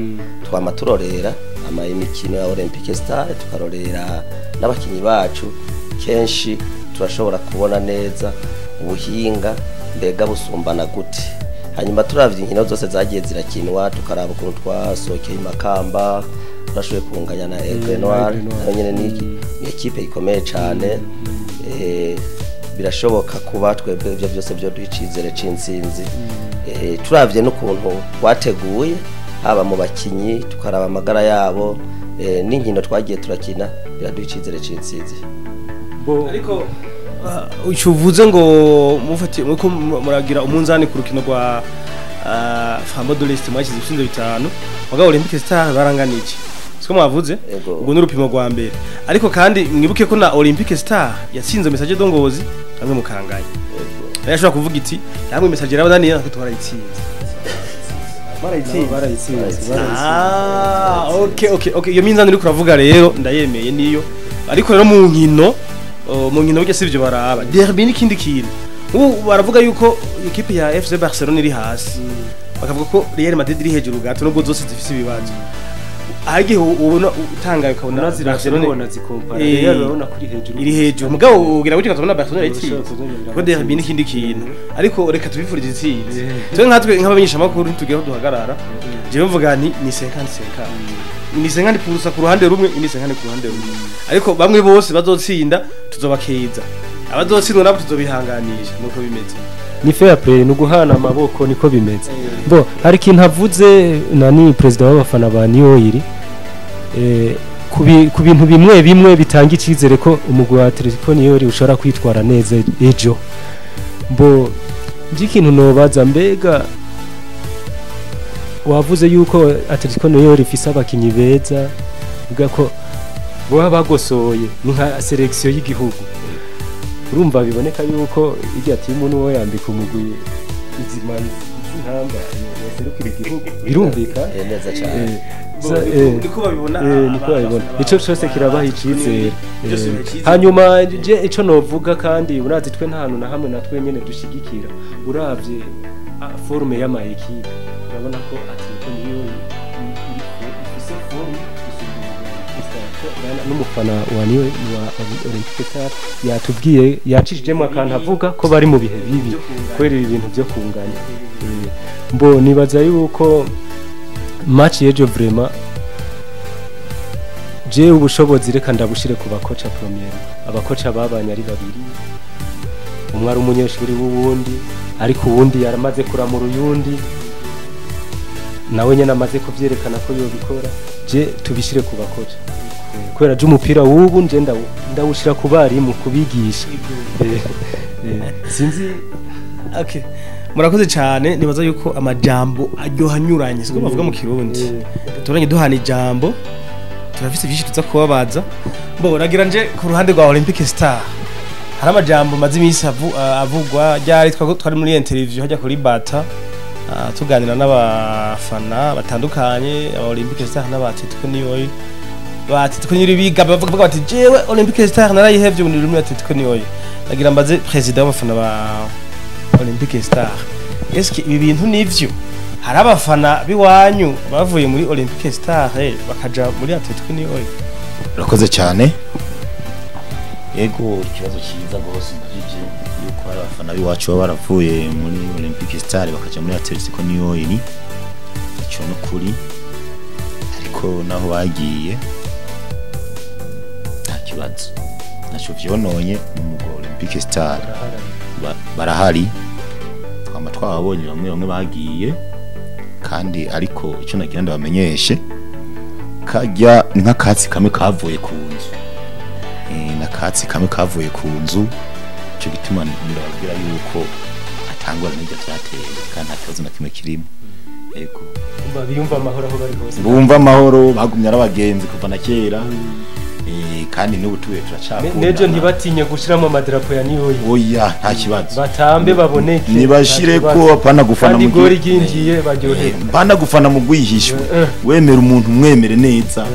twama turorera ama imikino ya Olympique Star, tukarorera n'abakinyi bacu, kenshi turashobora kubona neza ubuhinga mbega busumbana gute. Hanyuma turavye inkino zose zagiye zirakinwa, tukaraba ukuntu twasohokeye i Makamba, turashoboye kunganya na Aigle Noir. Aigle Noir. Nayo nyene ni ekipe ikomeye cane. Birashoboka kuba twebwe ivyo byose byo duha icizere c'intsinzi. Turavye n'ukuntu twateguye haba mu bakinyi, tukaraba amagara yabo, n'inkino twagiye turakina, biraduha icizere c'intsinzi. Ariko icyo uvuze ngo mufatiye muko muragira umunzani ku rukino rwa Flambeau de l'Est, mwashyize ibitsindo 5, mugabo Olympic Star baranganije, siko mwavuze? Yego. Ubwo n'urupimo rwa mbere, ariko kandi mwibuke ko na Olympic Star yatsinze Messager de Ngozi hamwe mukanganya. Nayo ashobora kuvuga iti namwe Messager yarabadaniye, natwe twarayitsinze. Barayitsinze. Barayitsinze. Ah, okay. Iyo minzani uri kuravuga rero ndayemeye niyo. Ariko rero mu nkino, mu nkino burya sivyo baraba. Derby n'ikindi kintu. Ubu baravuga yuko ikipe ya FC Barcelona iri hasi. Bakavuga ko Real Madrid iri hejuru gato nubwo zose zifise ibibazo. Agiye ubona utangaye ukabona Barcelona zikompara Real urabona kuri hejuru iri hejuru, mugabo ugira gutyo ukabona Barcelona itsinze ko derby n'ikindi kintu, ariko reka tubifurize itsinze. Twe nkatwe nk'abamenyesha makuru ntitugira aho duhagarara. Jewe mvuga nti ni 50-50, ni 50 purusa ku ruhande rumwe, ni 50 ku ruhande rumwe, ariko bamwe bose bazotsinda tuzobakeza, abazotsindwa nabo tuzobihanganisha nuko bimeze. Ni fair play, ni uguhana amaboko niko bimeze. Bo hari ikintu avuze nani president w'abafana ba New Oil, ku bintu bimwe bimwe bitanga icyizere ko umugwi wa Atletico New Oil ushobora kwitwara neza ejo. Bo ikintu nobaza, mbega wavuze yuko Atletico New Oil ifise abakinyi beza, uvuga ko boba bagosoye ni nka selection y'igihugu, urumva biboneka yuko irya timu nuwo yambika umugwi izima intamba yaserukira igihugu, birumvika neza cyane. Niko babibona, niko babibona, ico cyose kirabaha icizere. Hanyuma je ico novuga kandi urazi twe nta hantu na hamwe natwe nyene dushigikira, uravye forme y'ama equipe urabona ko Atletico niyo ifise forme n'umufana wa New wa Olympique Star yatubwiye yacishijemo akantu avuga ko bari mu bihe bibi kubera ibi bintu byo kunganya. Mbo nibaza yuko match y'ejo vraiment je ubushobozi reka ndabushire ku bakoca premier, abakoca babanye ari babiri, umwe ari umunyeshuri w'uwundi ariko uwundi yaramaze kuramura uyundi nawe nyene amaze kuvyerekana ko yobikora. Je tubishire ku bakoca kubera je umupira w'ubu nje ndawushira ku barimu kubigisha. Sinzi. Okay, murakoze cyane. Nibaza yuko amajambo aryohanyuranye siko bavuga mu Kirundi, turanye duhana ijambo, turafise byinshi tuza kubabaza. Mbo nagira nje ku ruhande rwa Olympic Star hari amajambo maze iminsi avugwa ryari twari muri interview hajya kuri Bata, tuganira n'abafana batandukanye aba Olympic Star n'aba Atletico New Oil. Ba Atletico New Oil biga bavuga bati jewe Olympic Star narayihevye ubu ndi muri Atletico New Oil. Nagira mbaze president w'abafana ba Olympic Star, eske ibi bintu nivyo? Hari abafana biwanyu bavuye muri Olympic Star bakaja muri Atletico New Oil? Urakoze cyane. Yego, ikibazo cyiza gose mbajije yuko hari abafana biwacu baba baravuye muri Olympic Star bakaja muri Atletico New Oil, ico no kuri, ariko naho bagiye nta kibazo naco vyononye mu mugwi Olympic Star. Barahari twama twababonye bamwe bamwe bagiye kandi, ariko ico nagira ndabamenyeshe kajya ni nk'akatsi kamwe kavuye ku nzu, nakatsi kamwe kavuye ku nzu, ico gituma ndababwira yuko atangwa n'ibyo vyateye kandi nta kibazo na kimwe kirimo. Yego, biyumva amahoro aho bari hose, bumva amahoro, bagumye ari abagenzi kuva na kera. Kandi n'ubu tuye turacakunda. Nejo ntibatinye gushiramo amadarapo ya New Oil. Oya, nta kibazo, batambe baboneke, nibashire ko apana gufana mu gori gingiye baryohe, apana gufana mu gwihishwe. Wemera umuntu mwemere neza,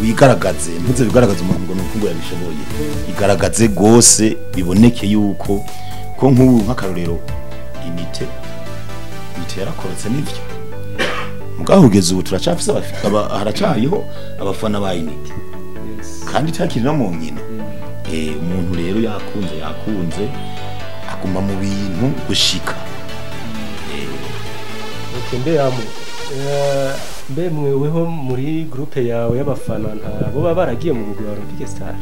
wigaragaze, ntuze bigaragaze umuntu ngo nuko ngo yabishoboye, igaragaze gose biboneke yuko ko nk'ubu nk'akarorero inite yarakorotse nivyo, mugabo kugeza ubu turacafise haracariho abafana ba inite kandi takiri no mu nkino. Umuntu rero yakunze aguma mu bintu gushika. Okay, mbe yamu mbe mweweho muri groupe yawe y'abafana ntabo baba baragiye mu mugwi wa Olympic Star?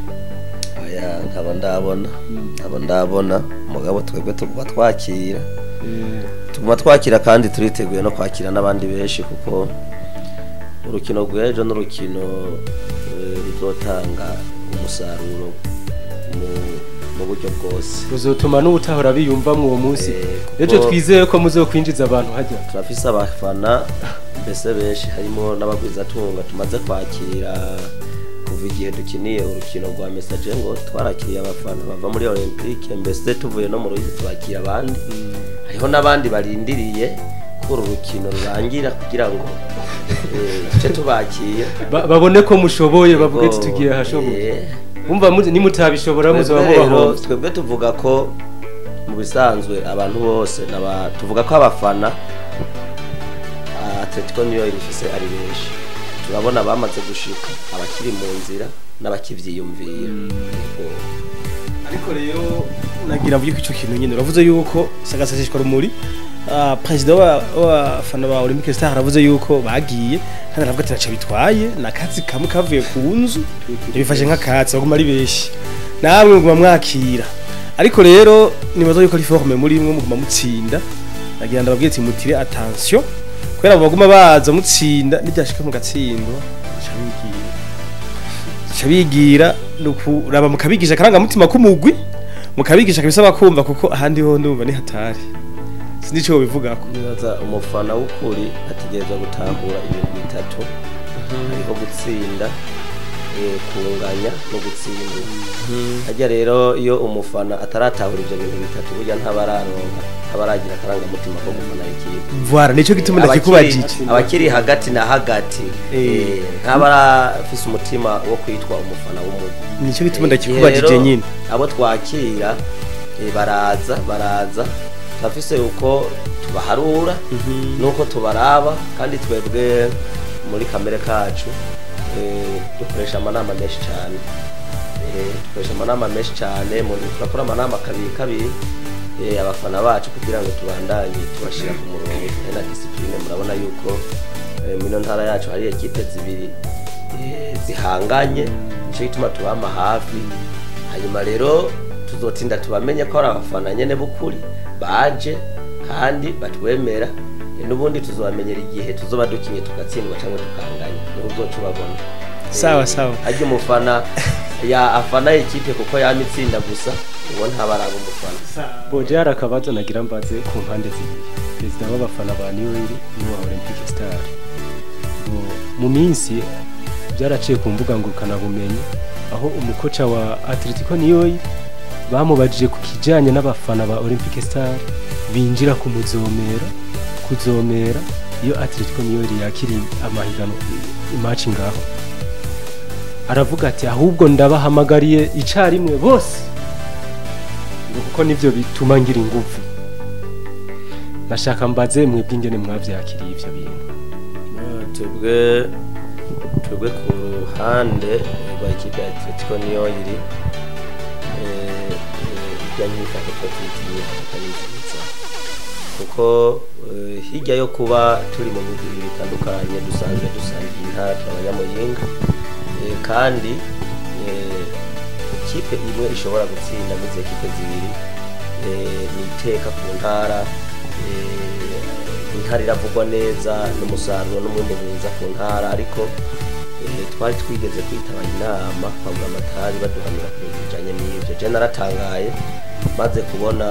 Oya, ntabo ndabona mugabo twebwe tuguma twakira, tuguma twakira kandi turiteguye no kwakira n'abandi benshi, kuko urukino rw'ejo n'urukino ruzotanga umusaruro mu buryo bwose, ruzotuma n'ubutahora biyumva mu uwo munsi. Ejo twizeye ko muzokwinjiza abantu hajya. Turafise abafana mbese benshi harimo n'abagwizatunga tumaze kwakira kuva igihe dukiniye urukino rwa Message ngo twarakiriye abafana bava muri Olympique, mbese tuvuye no mu Ruyizi twakira abandi. Hariho n'abandi barindiriye ko uru rukino rurangira kugira ngo duce tubakira babone ko mushoboye, bavuge ati tugiye ahashoboye. Umva nimutabishobora muzoba mubaho. Twebwe tuvuga ko mu bisanzwe abantu bose tuvuga ko abafana Atletico niyo ifise ari benshi, turabona bamaze gushika, abakiri mu nzira n'abakivyiyumvira. Yego. Ariko rero nagira mvuge ko ico kintu nyene uravuze yuko sagaseseshwa rumuri, perezida w'abafana ba Olympic Star aravuze yuko bagiye, kandi aravuga ati naco bitwaye, nakatsi kamwe kavuye ku nzu yabifashe nk'akatsi, baguma ari benshi, namwe muguma mwakira. Ariko rero nibaza yuko ari forme muri mwe muguma mutsinda. Nagira ndababwire ati mutire attention, kubera abo baguma baza mutsinda, nibyashika mugatsindwa baca bigira, baca bigira. Nukuraba mukabigisha akarangamutima k'umugwi, mukabigisha kabisa bakumva, kuko ahandi ho ndumva ni hatari, sinzi ico bivugako. Nibaza umufana w'ukuri ategerezwa gutahura ibintu bitatu, hariho gutsinda, kunganya no gutsindwa. Harya rero iyo umufana ataratahura ivyo bintu bitatu, burya ntabararonka, ntabaragira akarangamutima ko gufana ikipe. Voilà, nico gituma ndakikubajije. Abakiri hagati na hagati, ntabarafise umutima wo kwitwa umufana w'umugwi. Nico gituma ndakikubajije Rero, nyine. Abo twakira, baraza turafise uko tubaharura nuko tubaraba, kandi twebwe muri kamere kacu, dukoresha amanama menshi cyane. Dukoresha amanama menshi cyane, turakora amanama kabiri kabiri, abafana bacu, kugira ngo tubandanye tubashira ku murongo, tuhe na discipline. Murabona yuko muri ino ntara yacu hari ekipe zibiri zihanganye, nico gituma tubama hafi. Hanyuma rero tuzotinda tubamenye ko ari abafana nyene b'ukuri baje kandi batwemera. N'ubundi tuzobamenyera igihe tuzoba dukinye tugatsindwa cyangwa tukanganya, niho uzoca ubabona. Sawa sawa. Harya umufana ya afana ikipe kuko yama itsinda gusa, uwo ntabaraba umufana. Boje, hari akabazo nagira mbaze ku mpande zibiri, perezida w'abafana ba New Era n'uwa Olympic Star. Mu minsi byaraciye ku mbuga ngurukanabumenyi aho umukoca wa Atletico New bamubajije ku kijanye n'abafana ba Olympic Star binjira kumuzomera kuzomera iyo Atletico New yakiri amahiganwa imatch ngaho, aravuga ati ahubwo ndabahamagariye icarimwe bose, ngo kuko nivyo bituma ngira ingufu. Nashaka mbaze mwebwe ingene mwavyakiriye ivyo bintu. Twebwe ku ruhande rwa ekipe ya Atletico niyo iri, ijya nyifato twe tuyitiye atari nziza, kuko hirya yo kuba turi mu migwi ibiri itandukanye, dusanzwe dusangiye intara, turi abanyamuyinga. Kandi ikipe imwe ishobora gutsinda muri izi ekipe zibiri, ni iteka ku ntara. Intara iravugwa neza n'umusaruro n'umwimbu mwiza ku ntara, ariko twari twigeze kwitaba inama kwa Buramatari baduhanura ku bintu bijanye n'ivyo. Je naratangaye maze kubona,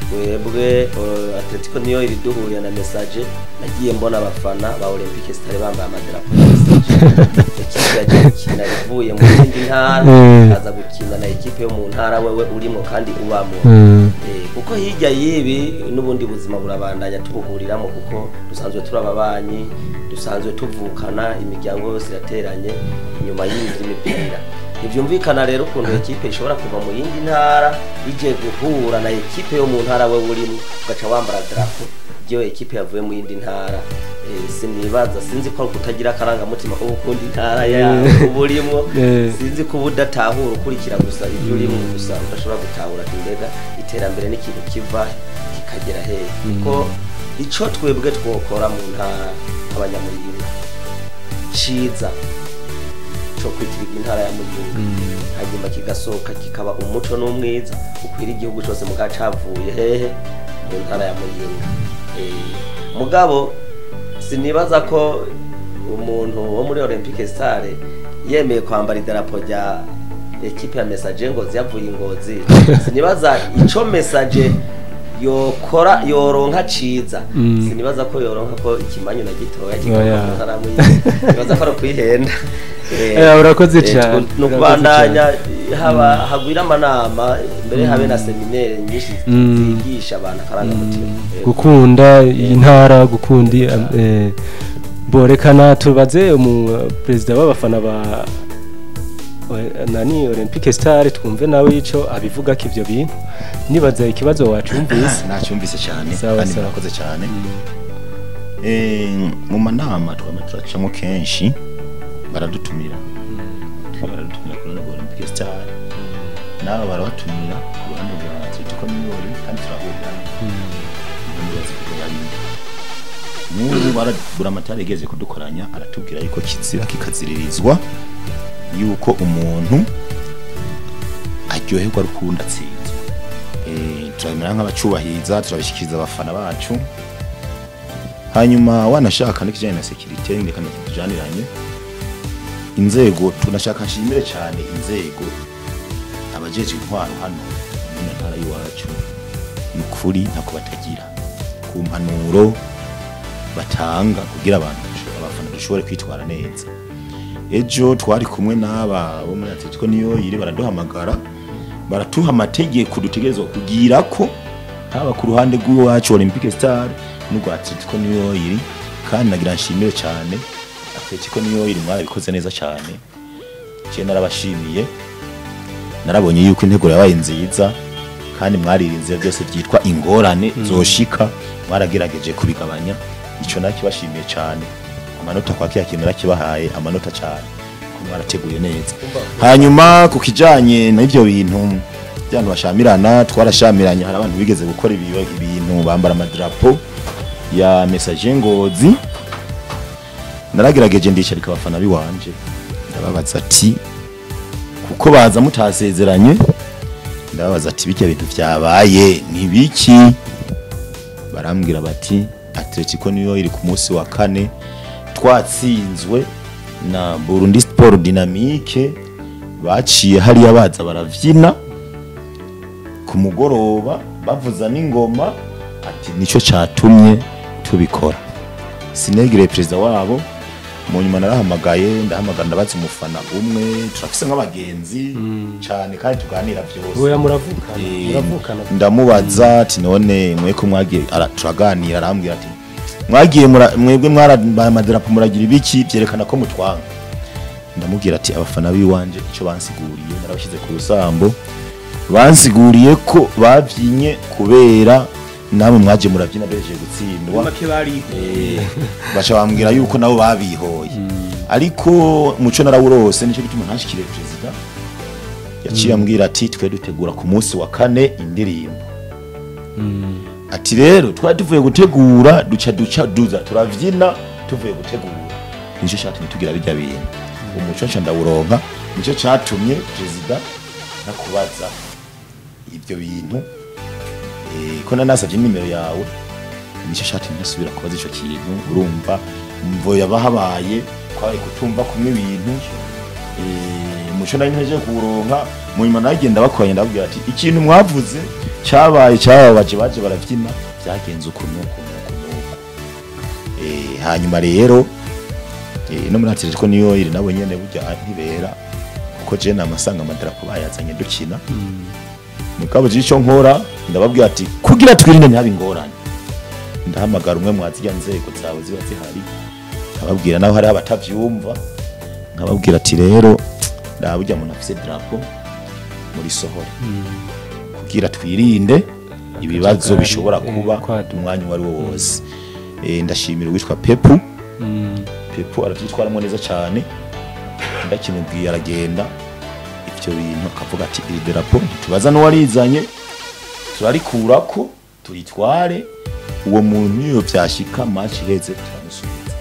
twebwe Atletico niyo iri duhuye na Message, nagiye mbona abafana ba Olympique Star bambaye amadarapo ya Message, ekipe yagiye gukina ivuye mu yindi ntara, aza gukina na ekipe yo mu ntara wewe urimo kandi ubamo. Kuko hirya y'ibi n'ubundi buzima burabandanya tubuhuriramo, kuko dusanzwe turi ababanyi, dusanzwe tuvukana, imiryango yose irateranye inyuma y'ibi by'imipira. Ntibyumvikana rero ukuntu ekipe ishobora kuva mu yindi ntara ije guhura na ekipe yo mu ntara we urimo, ugaca wambara drapo ry'iyo ekipe yavuye mu yindi ntara. Sinibaza, sinzi ko ari ukutagira akarangamutima ko gukunda intara yawe uba urimo, sinzi ko uba udatahura, ukurikira gusa ibyo urimo gusa, udashobora gutahura ati mbega iterambere n'ikintu kiva kikagera hehe. Kuko ico twebwe twokora mu ntara nk'abanyamuyinga ciza co kwitirirwa intara ya Muyinga, hanyuma kigasohoka kikaba umuco n'umwiza ukwira igihugu cose, muga cavuye hehe? Mu ntara ya Muyinga. Mugabo sinibaza ko umuntu wo muri Olympique Star yemeye kwambara idarapo rya ekipe ya Message Ngozi yavuye Ingozi, sinibaza ico Message yokora yoronka ciza. Sinibaza ko yoronka ko ikimanyu na gitoya kikava mu ntara ya Muyinga. Nibaza ko ari ukwihenda. Urakoze cane, ni urakoze ukubandanya haba hagwira amanama, mbere habe na séminaire nyinshi zigisha abantu akarangamutima. Gukunda intara, gukunda borekana. Tubaze umu perezida w'abafana ba nani Olympique Star, twumve nawe ico abivuga ko ivyo bintu. Nibaza ikibazo wacumvise. Nacyumvise cyane. Sawa, kandi sawa. Murakoze cyane. Mu manama twama turacamo kenshi baradutumira, twe baradutumira ku ruhande rwa Olympique Star, nabo barabatumira ku ruhande rwa Atletico New Oil, kandi turahurira ntibazi kujya rimwe. N'ubu Buramatari yigeze kudukoranya, aratubwira yuko kizira kikaziririzwa yuko umuntu aryoherwa rukundo atsinzwe. Turabimera nk'abacubahiriza, turabishikiriza abafana bacu. Hanyuma wanashaka n'ikijyanye na sécurité, reka tujaniranye inzego. Tunashaka nshimire cyane inzego, abajeje intwaro hano mu ntara y'iwacu. Ni ukuri ntako batagira ku mpanuro batanga kugira abantu abafana dushobore kwitwara neza. Ejo twari kumwe n'aba bo muri Atletico niyo yiri, baraduhamagara, baratuha amategeko dutegerezwa kugira ko haba ku ruhande rw'iwacu Olympique Star n'urwa Atletico niyo yiri. Kandi nagira nshimire cyane Atletico niyo yiri, mwarabikoze neza cyane. Je narabashimiye, narabonye yuko integuro yabaye nziza kandi mwaririnze byose byitwa ingorane zoshika, mwaragerageje kubigabanya. Ico nakibashimiye cyane. Amanota kwa kiya kintu narakibahaye amanota cyane ko mwarateguye neza. Hanyuma ku kijanye n'ivyo bintu by'abantu bashamirana, twarashamiranye. Hari abantu bigeze gukora ibintu bambara amadrapo ya Messager Ngozi. Naragerageje ndicarika abafana biwanje, ndababaza ati, kuko baza mutasezeranye, ndababaza ati: "Bijya bintu vyabaye ni biki?" Barambwira bati: "Atletico niyo iri ku munsi wa kane twatsinzwe na Burundi Sport Dynamique, baciye hariya baza baravyina ku mugoroba bavuza n'ingoma." Ati: "Nico catumye tubikora." Sinegire perezida wabo. Mu nyuma narahamagaye, ndahamagara, ndabaza umufana umwe turafise nk'abagenzi cane kandi tuganira vyose. Oya, muravukana. Muravukana. Ndamubaza ati: "None mwe ko mwagiye?" Turaganira, arambwira ati: "Mwagiye mwebwe mwarambaye amadarapo muragira ibiki byerekana ko mutwanga." Ndamubwira ati: "Abafana biwanje icyo bansiguriye narabashyize ku rusambo, bansiguriye ko bavyinye kubera namwe mwaje murabyina bejeje gutsindwa." Make bari Baca bambwira yuko nabo babihoye, ariko muco narawurose, nicyo gituma ntashikire perezida. Yaciye ambwira ati: "Twe dutegura ku munsi wa kane indirimbo." Ati: "Rero twari tuvuye gutegura, duca duza turavyina tuvuye gutegura, nicyo cyatumye tugira bijya bintu." Umuco nca ndawuronka, nicyo cyatumye perezida nakubaza ibyo bintu. Ko nanasavye nimero yawe, nicyo cyatumye ntasubira kubaza ico kintu. Urumva mvo yabahabaye kwabaye kutumva kumwe ibintu. Umuco nari nteje kuwuronka. Mu nyuma nagenda bakoranye, ndababwira ati: "Ikintu mwavuze cyabaye cyababaje, baje baravyina, byagenze uku nuku nuku nuku." Hanyuma rero no muri Atletico niyo iri nabo nyene burya ntibera, kuko je namasanga amadarapo bayazanye dukina. Mugabo je ico nkora, ndababwira ati: "Kugira twirinde ntihabe ingorane, ndahamagara umwe mwazirya nzego zawe ziba zihari." Nkababwira, naho hariho abatavyumva, nkababwira ati: "Rero ndaba burya muntu afise drapo muri sohore, kugira twirinde ibibazo Akajagari, bishobora kuba kwaduka. umwanya uwo ari wo wose." Ndashimira uwitwa Pepu. Pepu aravyitwaramo neza cyane. Ndakimubwiye aragenda ivyo bintu akavuga ati: "Iri darapo ntitubaza n'uwarizanye, turarikurako turitware uwo muntu, iyo vyashika match iheze turamusubiza."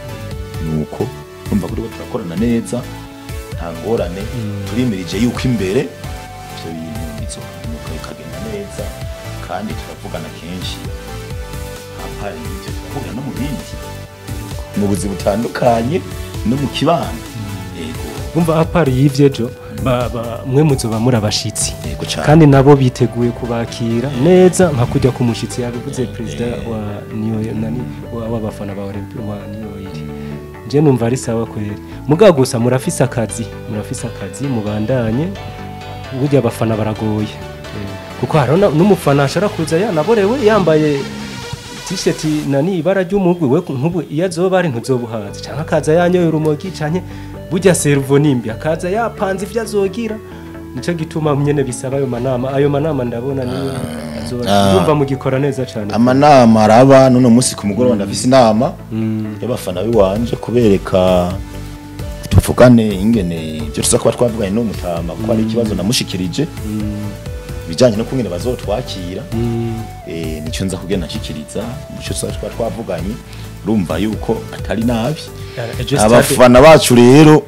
Nuko urumva ko turiko turakorana neza, nta ngorane. Turimirije yuko imbere ivyo bintu bizokemuka bikagenda neza, kandi turavugana kenshi. Hapari ibyo turahurira no mu bindi, mu buzima butandukanye no mu kibano. Yego. Umva, à part y'ivyo, ejo mwe muzoba muri abashitsi. Yego cyane. Kandi nabo biteguye kubakira neza nka kujya ku mushitsi, yabivuze perezida wa niyo nani w'abafana ba Olympique wa niyo iri. Je numva ari sawa kweri, mugabo gusa murafise akazi, murafise akazi, mubandanye. Burya abafana baragoye. Kuko hariho n'umufana ashobora kuza yanaborewe, yambaye t-shirt nani ibara ry'umugwi we, nk'ubu iyo azoba ari ntuzobuhaze, canke akaza yanyoye urumogi canke Burya cerveau nimbi akaza yapanze ivyo azogira. Nico gituma nyene bisaba ayo manama ndabona niyo azoba mugikora neza cyane. Amanama araba none munsi ku mugoroba ndafise inama y'abafana biwanje kubereka tuvugane ingene ibyo tuza kuba twavuganye no mutama ko ari ikibazo namushikirije bijanye no kungene bazotwakira. Nico nza kugenda nshikiriza muco tuza kuba twavuganye, urumva yuko atari nabi. Abafana bacu rero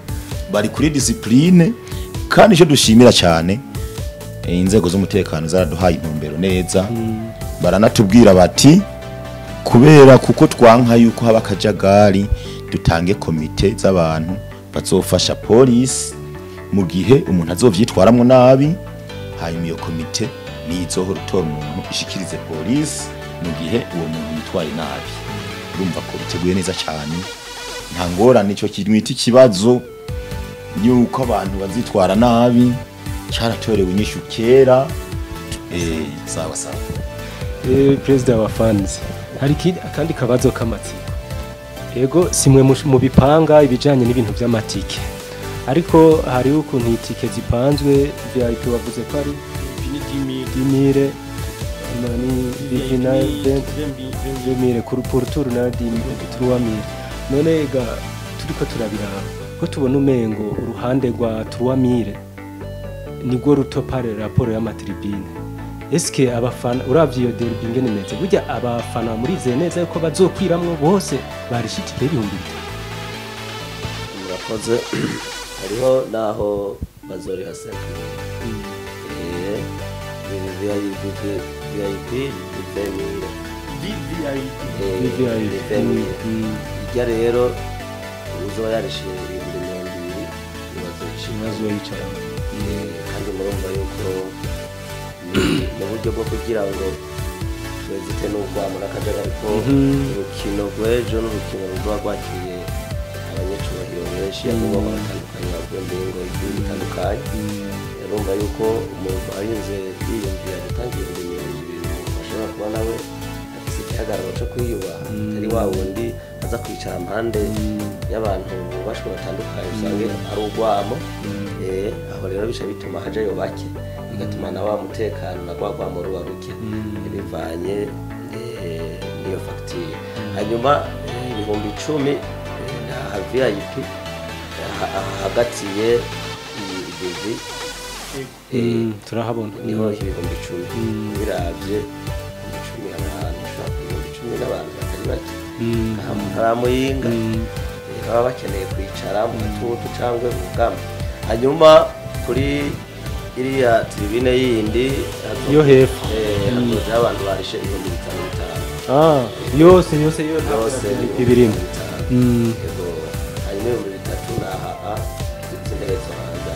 bari kuri discipline, kandi icyo dushimira cyane inzego z'umutekano zaraduhaye intumbero neza. Baranatubwira bati kubera kuko twanka yuko haba akajagari, dutange komite z'abantu bazofasha polisi mu gihe umuntu azovyitwaramwo nabi, hanyuma iyo komite nizohora itora umuntu ishikirize polisi mu gihe uwo muntu yitwaye nabi. Urumva ko biteguye neza cyane, nta ngorane. Ico kintu ikibazo yuko abantu bazitwara nabi cyaratorewe inyishu kera. Sawa sawa. President wa fans, hari akandi kabazo k'amatsiko. Ego simwe mu bipanga ibijanye n'ibintu by'amatike, ariko hari ukuntu itike zipanzwe. VIP wavuze ko ari 10,000 nani VIP na 20,000 kuri pour tour na 3,000. None ga turiko turabiraba ko tubona umengo uruhande rwa 3,000 nibwo ruto pare raporo y'amatribune. Eske abafana uravye iyo derby ingene imeze, burya abafana murizeye neza yuko bazokwiramwo bose barishitike 3000? Murakoze. Hariho naho bazoriha 5,000. VIP 20,000. VIP Ijya rero uzoba yarishe 20,000 bazoyicaramo. Kandi murumva yuko mu buryo bwo kugira ngo twezite n'urwamo n'akajagari ko urukino rw'ejo n'urukino ruzoba rwakiriye abanyecubahiro benshi abo batandukanye bavuye mu ngo bitandukanye. Urumva yuko umuntu arinze yiyumvira gutanga 20,000 ashobora kuba nawe afise igihagararo cyo kwiyubaha, atari wa wundi aza kwicara impande y'abantu bubashwe batandukanye usange ari urwamo. Aho rero bica bituma hajayo bake, bigatuma na wa mutekano na rwa rwamo ruba ruke bivanye n'iyo fagitire. Hanyuma 10,000 na VIP hagatiye iyi turahabona niho 10,000 biravye 10,000 abantu ushobora 10,000 n'abantu batari bake aha Muyinga baba bakeneye kwicara mu gatutu cyangwa mu bugama. Hanyuma kuri iriya tribune yindi yo hepfo hazoja abantu barishe 5,500. Yose yose yose ibirimo. Yego, hanyuma 3,000 naha z'intebe zo hanze.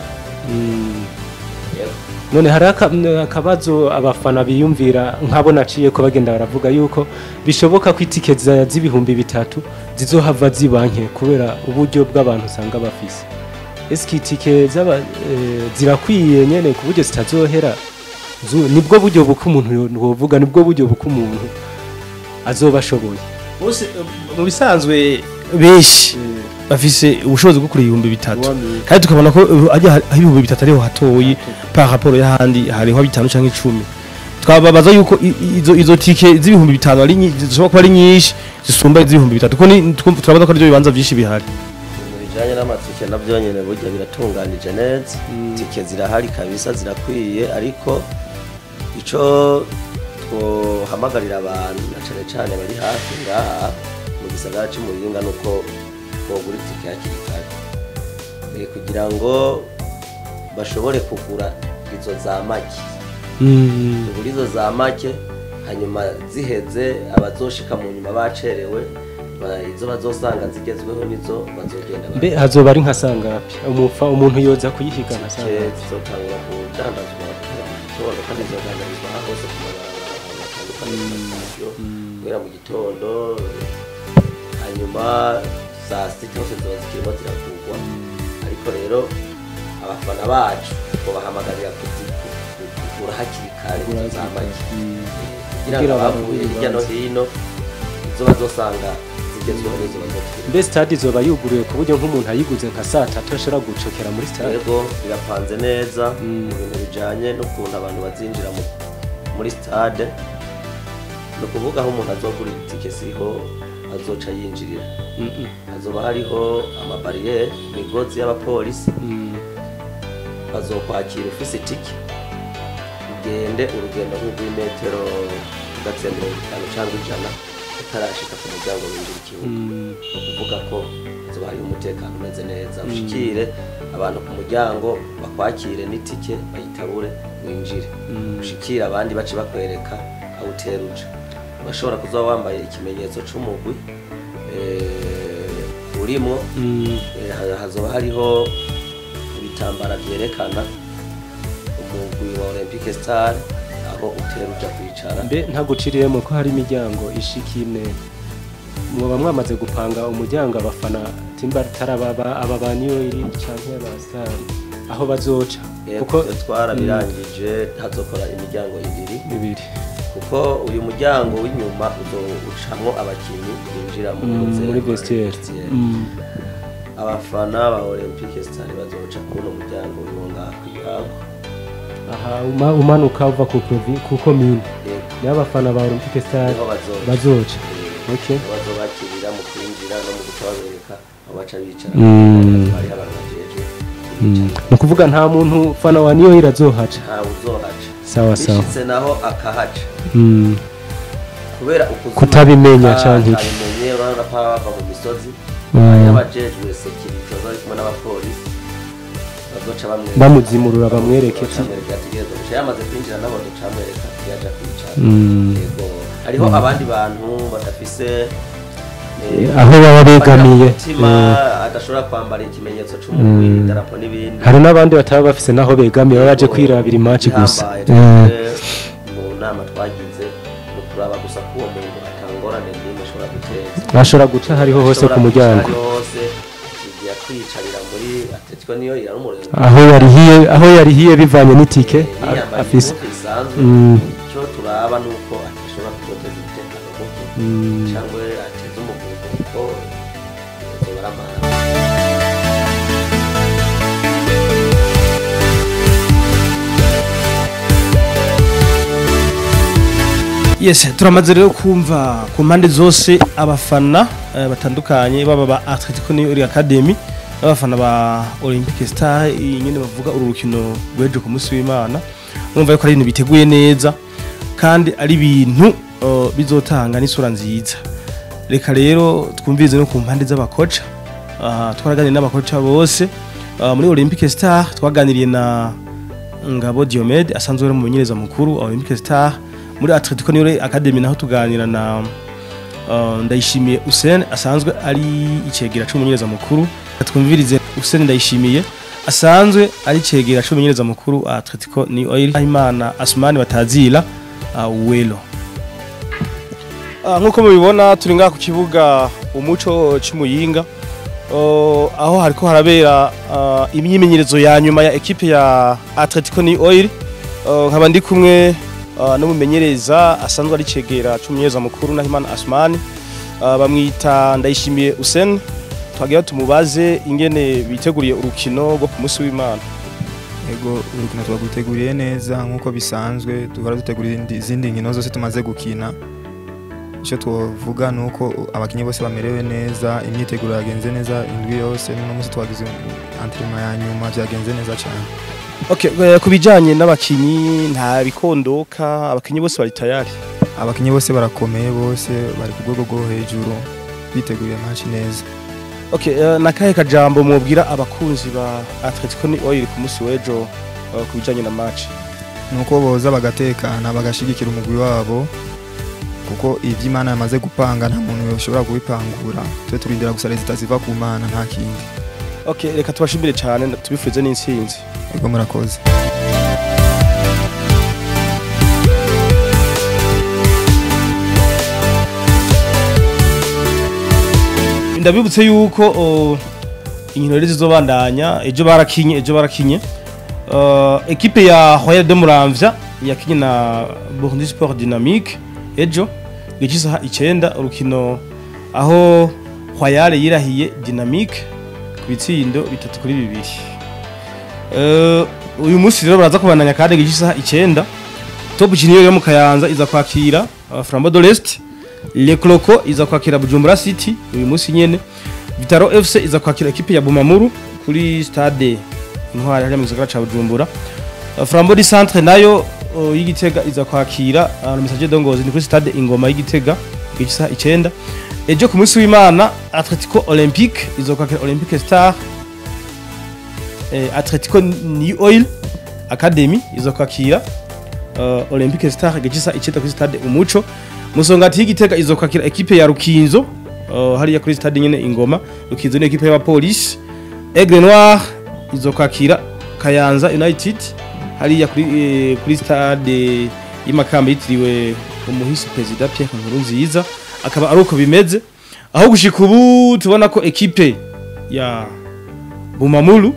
None hari akabazo abafana biyumvira nkabo naciye ko bagenda baravuga yuko bishoboka ko itike z'3,000 zizohava zibanke kubera uburyo bw'abantu usanga bafise. Eske itike zirakwiye nyene ku buryo zitazohera? Nibwo buryo buko umuntu wovuga, nibwo buryo buko umuntu azoba ashoboye. Bose mu bisanzwe benshi bafise ubushobozi bwo kuri 3,000, kandi tukabona ko ajya 3,000 ariho hatoyi par rapport y'ahandi hariho 5 canke 10. Twababaza yuko izo tike z'5,000 ari zishobora kuba ari nyinshi zisumba iz'3,000, kuko turabona ko arivyo bibanza byinshi bihari. Bijanye n'amatike navyo nyene burya biratunganije neza. Tike zirahari kabisa, zirakwiye, ariko ico twohamagarira abantu na cane cane bari hafi ngaha mu gisagara c'Muyinga nuko bogura itike hakiri kare kugira ngo bashobore kugura izo za make. Kugura izo za make hanyuma ziheze abazoshika mu nyuma bacerewe izo bazosanga zigezweho nizo bazogenda. Mbe hazoba ari nka sangapi umuntu yoza kuyihiga nka sangapi? Zizotangura kudandazwa mu gitondo kandi zizodandarizwa hose ku mabarabara atandukanye guhera mu gitondo, hanyuma saa sita hose ziba zikirimo ziravugwa. Ariko rero abafana bacu bahamagarira kugura hakiri kare za make kugira ngo abavuye hirya no hino izo bazosanga zigezweho nizo bazotwirira. Mbe stade izoba yuguruye ku buryo nk'umuntu ayiguze nka saa 3 ashobora gucokera muri stade? Yego, birapanze neza mu bintu bijanye n'ukuntu abantu bazinjira muri stade. Ni ukuvuga aho umuntu azogura itike siho azoca yinjirira. Hazoba hariho amabariyeri, imigozi y'abapolisi. Bazokwakira ufise itike, ugende urugendo nk'urw'imetero hagati ya 50 cyangwa 100 utarashika ku muryango winjira ikibuga. Ni ukuvuga ko hazoba hariho umutekano umeze neza, ushikire abantu ku muryango bakwakire n'itike bayitabure winjire, ushikire abandi bace bakwereka aho utera uja. Urashobora kuzoba wambaye ikimenyetso c'umugwi urimo. Hazoba hariho ibitambara vyerekana umugwi wa Olympique Star aho utera uja kwicara. Mbe ntaguciriyemo ko hari imiryango ishika ine, mwoba mwamaze gupanga umuryango abafana timba tarababa aba ba New Oil canke aba Star aho bazoca? Kuko twarabirangije, hazokora imiryango ibiri, kuko uyu muryango w'inyuma ucamwo abakinyi binjira muri vestiaire. Abafana ba Olympique Star bazoca kuno muryango w'inga kw'ihago. Aha umanuka uva ku commune n'abafana ba Olympique Star bazoca. Okay, bazobakirira mu kwinjira no mu guca babereka aho baca bicara. Hari abantu bajeje. Ni ukuvuga nta muntu fana wa New Oil azohaca? Nta uzohaca. Sawa sawa. Bishitse naho akahaca. Kubera kutabimenya canke iki? Kutabimenye, urabona ko bava mu misozi. Abajejwe security bari kumwe n'abapolisi bazoca bamwereka, bamuzimurura bamwereke ati yamaze kwinjira nabo bazoca bamwereka yaja kwicara. Yego, hariho abandi bantu badafise aho baba begamiye, adashobora kwambara ikimenyetso c'umugwi, idarapo n'ibindi. Hari n'abandi bataba bafise naho begamiye baje kwirabira imatch gusa. Mu nama twagize no kuraba gusa ko uwo muntu atangorane n'imwe ashobora guteza, ashobora guca hariho hose ku muryango hose, akigiye kwicarira muri Atletico niyo irarumureba aho yarihiye bivanye n'itike afise. Ico turaba nuko atashobora kutoteza umutekano muke cyangwa ateze umuvuduko, kuko baramara. Yes, turamaze rero kumva ku mpande zose abafana batandukanye, baba ba Atletico New Oil Academy n'abafana ba Olympique Star, nyene bavuga uru rukino rw'ejo ku munsi w'Imana. Urumva yuko ari ibintu biteguye neza kandi ari ibintu bizotanga n'isura nziza. Reka rero twumvirize no ku mpande z'abakoca. Twaraganiriye n'abakoca bose muri Olympique Star. Twaganiriye na Ngabo Diomede asanzwe ari umumenyereza mukuru wa Olympique Star. Muri Atletico New Oil Academy naho tuganira na Ndayishimiye Hussein asanzwe ari icegera c'umumenyereza mukuru. Twumvirize Hussein Ndayishimiye asanzwe ari icegera c'umumenyereza mukuru wa Atletico New Oil, Imana Asmani batazira Welo. Nkuko mubibona turi ngaha ku kibuga umuco c'Imuyinga, aho hariko harabera imyimenyerezo ya nyuma ya ekipe ya Atletico New Oil. Nkaba ndi kumwe n'umumenyereza asanzwe ari cegera c'umumenyereza mukuru Nahimana Asmani, bamwita Ndayishimiye Hussein. Twagira tumubaze ingene biteguriye urukino rwo ku munsi w'Imana. Ego, urukino twaguteguriye neza nkuko bisanzwe duhora dutegura izindi nkino zose tumaze gukina. Icyo twovuga nuko abakinyi bose bamerewe neza, imyiteguro yagenze neza indwi yose, n'uno munsi twagize entraînement ya nyuma byagenze neza cyane. Okay, kubijanye n'abakinyi nta bikondoka, abakinyi bose bari tayari. Abakinyi bose barakomeye, bose bari ku rwego rwo hejuru, biteguriye match neza. Okay, nakahe kajambo mubwira abakunzi ba Atletico New Oil ku munsi w'ejo kubijanye na match? Nuko boza bagatekana bagashigikira umugwi wabo, kuko ivy'Imana yamaze gupanga nta muntu yoshobora kubipangura. Twe turindira gusa resultat ziva ku Mana, nta kindi. Okay, reka tubashimire cyane, tubifuze n'intsinzi. Ego, murakoze. Ndabibutse yuko inkino rero zizobandanya. Ejo barakinye ekipe ya Royal de Muramvya yakinye na Burundi Sport Dynamique ejo gihe cy'isaha 9, urukino aho Royal yirahiye Dynamique ku bitsindo 3-2. Uyu munsi rero baraza kubandanya kandi gice 9. Top Junior yo mu Kayanza iza kwakira Flambeau de l'Est, Le Cloco iza kwakira Bujumbura City uyu munsi nyene. Vitaro FC iza kwakira ekipe ya Bumamuru kuri stade Intwari hariya mu gisagara ca Bujumbura. Flambeau du Centre nayo y'Igitega iza kwakira Messager de Ngozi ni kuri stade Ingoma y'Igitega gice 9. Ejo ku munsi w'Imana Atletico Olympique iza kwakira Olympique Star. Atletico New Oil Academy iza kwakira Olympique Star gice 9 kuri stade Umuco. Musongati y'Igitega izo kwakira ekipe ya Rukinzo hariya kuri stade nyene Ingoma. Rukinzo ni ekipe y'abapolisi. Aigle Noir izo kwakira Kayanza United hariya kuri stade y'Imakamba yitiriwe umuhisi President Pierre Nkurunziza. Akaba ari uko bimeze. Aho gushika ubu tubona ko ekipe ya Bumamuru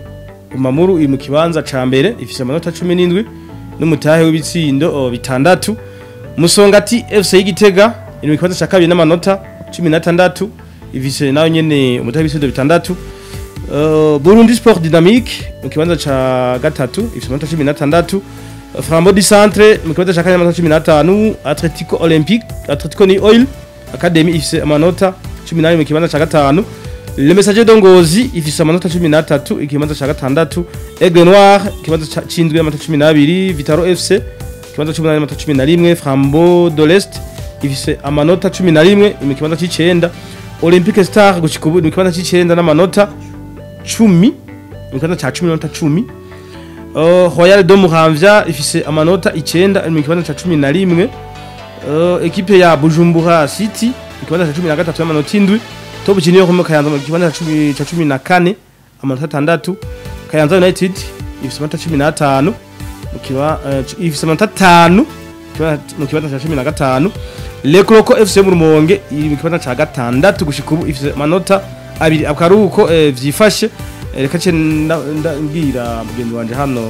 iri mu kibanza ca mbere ifise amanota 17 n'umutahe w'ibitsindo 6. Musongati FC y'Igitega iri mu kibanza ca kabiri n'amanota 16 ifise nayo nyene umutahe w'ibitsindo 6. Burundi Sport Dynamique mu kibanza ca gatatu ifise amanota 16. Flambeau du Centre mu kibanza ca kane n'amanota 15. Atletico Olympique, Atletico New Oil Academy ifise amanota 18 mu kibanza ca gatanu. Le Messager de Ngozi ifise amanota 13 ikibanza ca gatandatu. Aigle Noir ikibanza c'indwi n'amanota 12. Vitaro FC ikibanza c'umunani n'amanota 11. Flambeau de l'Est ifise amanota 11 mu kibanza c'icenda. Olympique Star gushika ubu mu kibanza c'icenda n'amanota 10 mu kibanza ca 10 n'amanota 10. Royal de Muramvya ifise amanota 9 mu kibanza ca 11. Ekipe ya Bujumbura City mu kibanza ca 13 n'amanota 7. Top Junior mu Kayanza mu kibanza ca 14 amanota 6. Kayanza United ifise amanota 15 mu kiba ifise amanota 5 mu kibanza ca 15. Le Cloco FC mu Rumonge iri mu kibanza ca gatandatu gushika ubu ifise amanota 2. Akaruhuko vyifashe. Reka ce ndabwira mugenzi wanje hano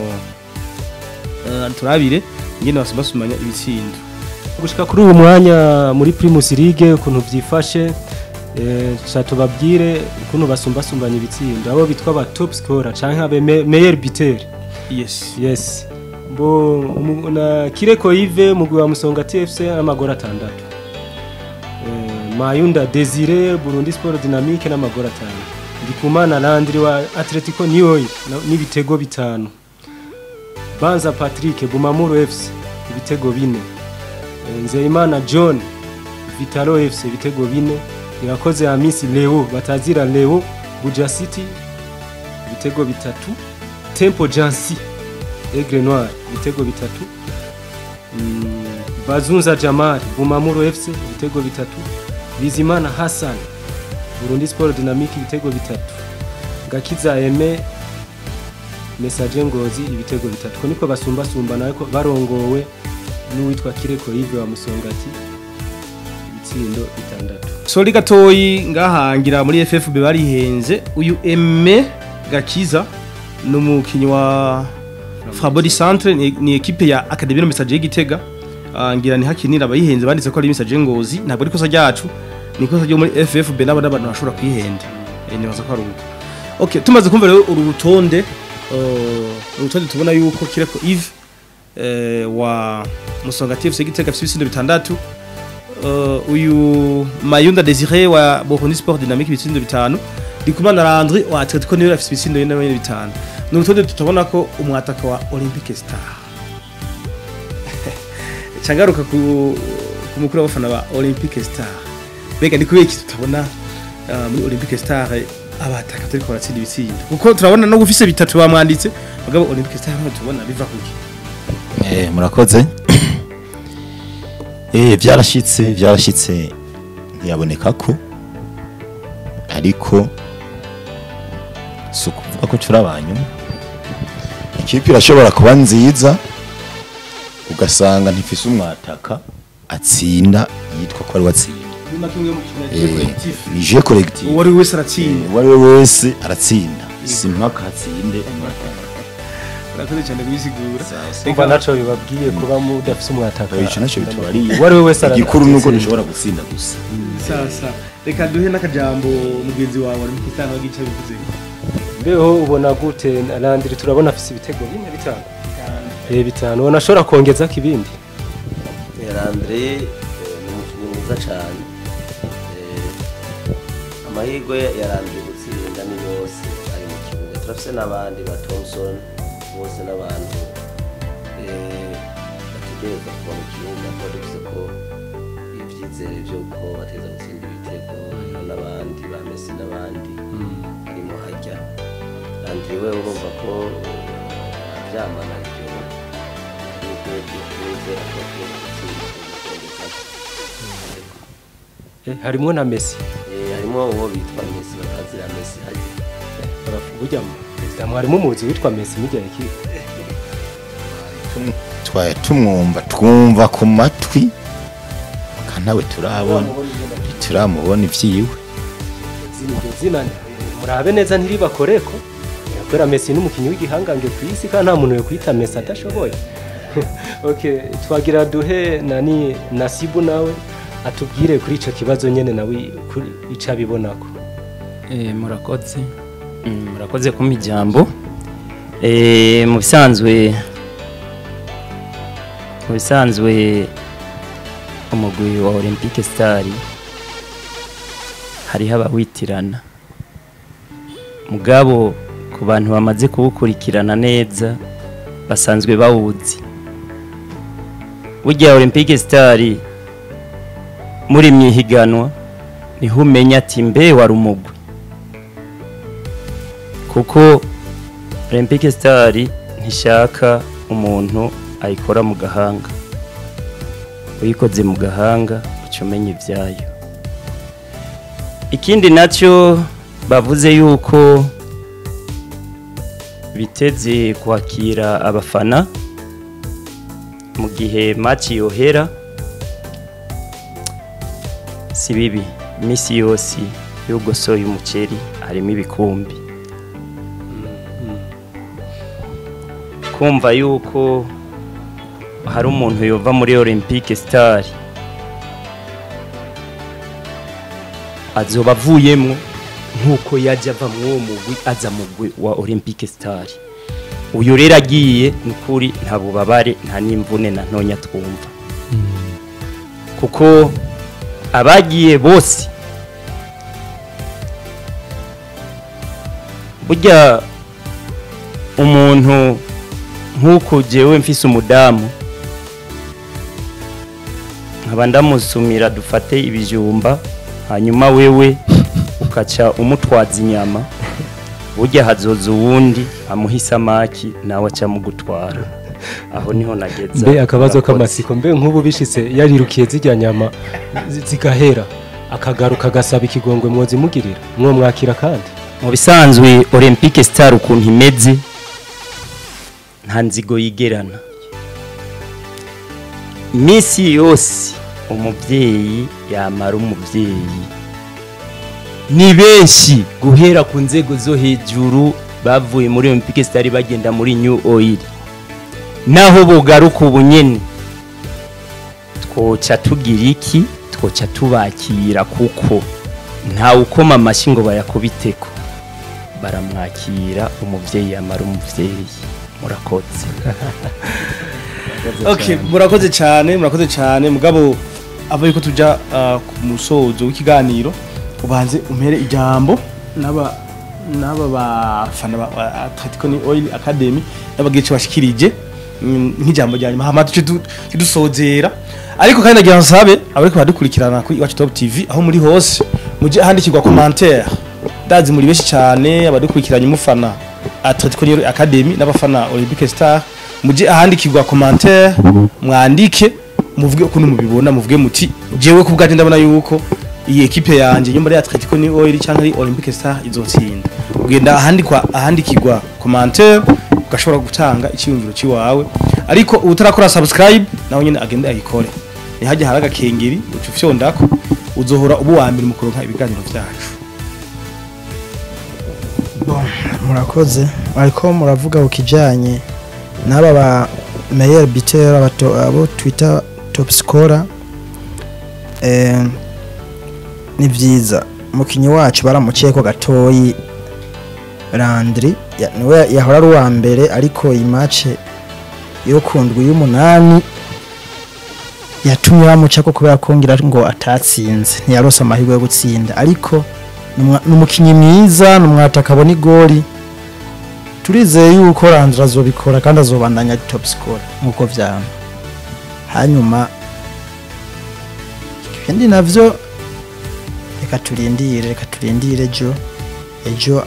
turabire ngene basumanya ibitsindo gushika kuri uyu mwanya muri Primus League ukuntu vyifashe. Tubabwire ukuntu basumbasumbanya ibitsindo abo bitwa ba top scorer canke abe meilleur buteur. Yes bo na Kireko Yves mugwi wa Musonga TFC n'amagora 6. Mayunda Desire Burundi Sport Dynamique n'amagora 5. Ndikumana Landry wa Atletico New Oil n'ibitego 5. Banza Patrick Bumamuru FC ibitego 4. Nzeyimana John Vitalo FC ibitego 4. Irakoze Amisi Leo batazira Leo Buja City ibitego 3. Tempo Jansi Aigle Noir ibitego 3. Bazunza Jamal Bumamuru FC ibitego 3. Bizimana Hassan Burundi Sport Dynamique ibitego 3. Gakiza Aime Messager Ngozi ibitego 3. Ko niko basumbasumba nako barongowe n'uwitwa Kireko Yves wa Musongati ibitsindo 6. Sori gatoyi ngahangira muri FFB barihenze. Uyu Aime Gakiza n'umukinyi wa Flambeau du Centre ni ekipe ya Académie Messager y'Igitega. Ngira ni hakinira abayihenze banditse ko ari Messager Ngozi, ntabwo ari kosa ryacu, ni kosa ryo muri FFB n'abandi abantu bashobora kwihenda. Nibaza ko ari uko. Okay, tumaze kumva rero uru rutonde, tubona yuko Kireko Yves wa Musonga TFC Gitega afise ibitsindo 6. Uyu Mayunda Desire wa Burundi Sport Dynamique ibitsindo 5. Ndikumana Landry wa Atletico New afise ibitsindo 5. Ni urutonde tutabona ko umwataka wa Olympique Star. Changaruka ku mukuru w'abafana ba Olympique Star. Mbega ni kubera iki tutabona muri Olympique Star abataka turiko baratsinda ibitsindo? Kuko turabona no gufise 3 bamwanditse, mugabo Olympique Star ntabwo tubona biva kuki. Murakoze. Byarashitse ntiyaboneka ko, ariko sukuvuga ko turi abanyuma. Ikipe irashobora kuba nziza ugasanga ntifise umwataka atsinda yitwa ko ari watsinda. Ni jeu collectif. Uwo ari wese aratsinda. Uwo ari wese aratsinda. Si mpaka atsinde umwataka. Urakoze cyane kubisigura. Umva naco bibabwiye kuba mudafise umwataka. Ico naco bitubariye. Uwo ari we wese igikuru nuko dushobora gutsinda gusa. Sasa reka duhe n'akajambo mugenzi wawe ari mu kisano gice bivuze. Mbeho ubona gute Landry? Turabona afise ibitego 4 5. 5 ubona ashobora kongeza kibindi. Landry ni umukinnyi mwiza cyane. Amahirwe ya Landry gutsinda ni yose ari mu kibuga. Turafise n'abandi ba Thompson bose n'abantu bategereza kuba mu kibuga, kuko dufise ko ivyizere vy'uko bateza gutsinda ibitego. Hariho n'abandi ba Messi n'abandi harimo hajya Landry we urumva ko avyamana ivyo nizera ko gutsinda. Harimo na Messi. Harimo uwo bitwa Messi, batazira Messi hajya. Burya perezida mwari mumuzi witwa Messi mujya ekipe? Twaye tumwumva twumva ku matwi kanawe turabona turamubona ivyiwe. Zina murabe neza ntiribakoreko. Kubera Messi n'umukinyi w'igihangange ku isi kandi nta muntu yo kwita Messi atashoboye. Okay, twagira duhe nani Nasibu nawe atubwire kuri ico kibazo nyene nawe kuri ica bibonako. Murakoze. Murakoze kumpa ijambo. Mu bisanzwe umugwi wa Olympique Star hariho abawitirana, mugabo ku bantu bamaze kuwukurikirana neza basanzwe bawuzi. Burya Olympique Star muri myihiganwa niho umenya ati mbe wari umugwi, kuko Olympique Star ntishaka umuntu ayikora mu gahanga. Uyikoze mu gahanga uca umenya ibyayo. Ikindi nacyo bavuze yuko biteze kwakira abafana mu gihe match yohera, si bibi. Misi yose y'ugosoye umuceri harimo ibikumbi. Kumva yuko hari umuntu yova muri Olympique Star azoba avuyemwo nkuko yajya ava mw'uwo mugwi aza mugwi wa Olympique Star. Uyu rero agiye nukuri nta bubabare nta n'imvune na ntonya twumva, kuko abagiye bose burya umuntu nkuko jewe mfise umudamu nkaba ndamusumira dufate ibijumba, hanyuma wewe ukaca umutwaza inyama, burya hazoza uwundi amuha isamaki nawe aca mugutwara. Aho niho nageza. Mbe akabazo k'amasiko, mbe nk'ubu bishitse yarirukiye zijya nyama zigahera akagaruka agasaba ikigongwe mwozi mugirira mwo mwakira? Kandi mu bisanzwe Olympique Star ukuntu imeze nta nzigo yigerana. Misi yose umubyeyi yamara umubyeyi. Ni benshi guhera ku nzego zo hejuru bavuye muri Olympique Star bagenda muri New Oil. Naho bogaruka ubunyene twoca tugira iki? Twoca tubakira, kuko nta ukoma amashyi ngo bayakubiteko, baramwakira. Umubyeyi yamara umubyeyi. Murakoze. Okay, murakoze cyane, murakoze cyane. Mugabo ava yuko tuja ku musozo w'ikiganiro, ubanze umpere ijambo n'aba bafana ba Atletico New Oil Academy n'abagice bashikirije nk'ijambo rya nyuma, hama duce dusozera. Ariko kandi nagira nsabe abariko badukurikirana kuri Iwacu Top TV aho muri hose muje handikirwa commentaire. Ndazi muri benshi cyane abadukurikiranye mufana Atletico New Oil Academy n'abafana Olympique Star, muje ahandikirwa commentaire mwandike muvuge ukuntu mubibona, muvuge muti jewe kubwaje ndabona yuko iyi equipe yanje nyuma ya Atletico New Oil cyangwa ari Olympique Star izotsinda. Ugenda ahandikirwa commentaire ugashobora gutanga icyiyumviro ciwawe. Ariko utarakora subscribe nawe nyine agende ayikore. Ni hajya haraga kengeri ucufyondako uzohora ubu wa mbere mu kuronka ibiganiro byacu. Bon, murakoze. Ariko muravuga ukijanye N'aba ba meilleur buteur, abo twita top scorer, ni vyiza. Umukinyi wacu baramuciye ko gatoyi, Landry, niwe yahora ari uwa mbere, ariko iyi match yo kundwi y'umunani yatumye bamuca ko kubera ko ngira ngo atatsinze, ntiyarose amahirwe yo gutsinda. Ariko ni umukinyi mwiza, ni umwataka abona igori. Turizeye yuko Landry azobikora kandi azobandanya ari top scorer nkuko vyama. Hanyuma ibindi navyo reka turindire ejo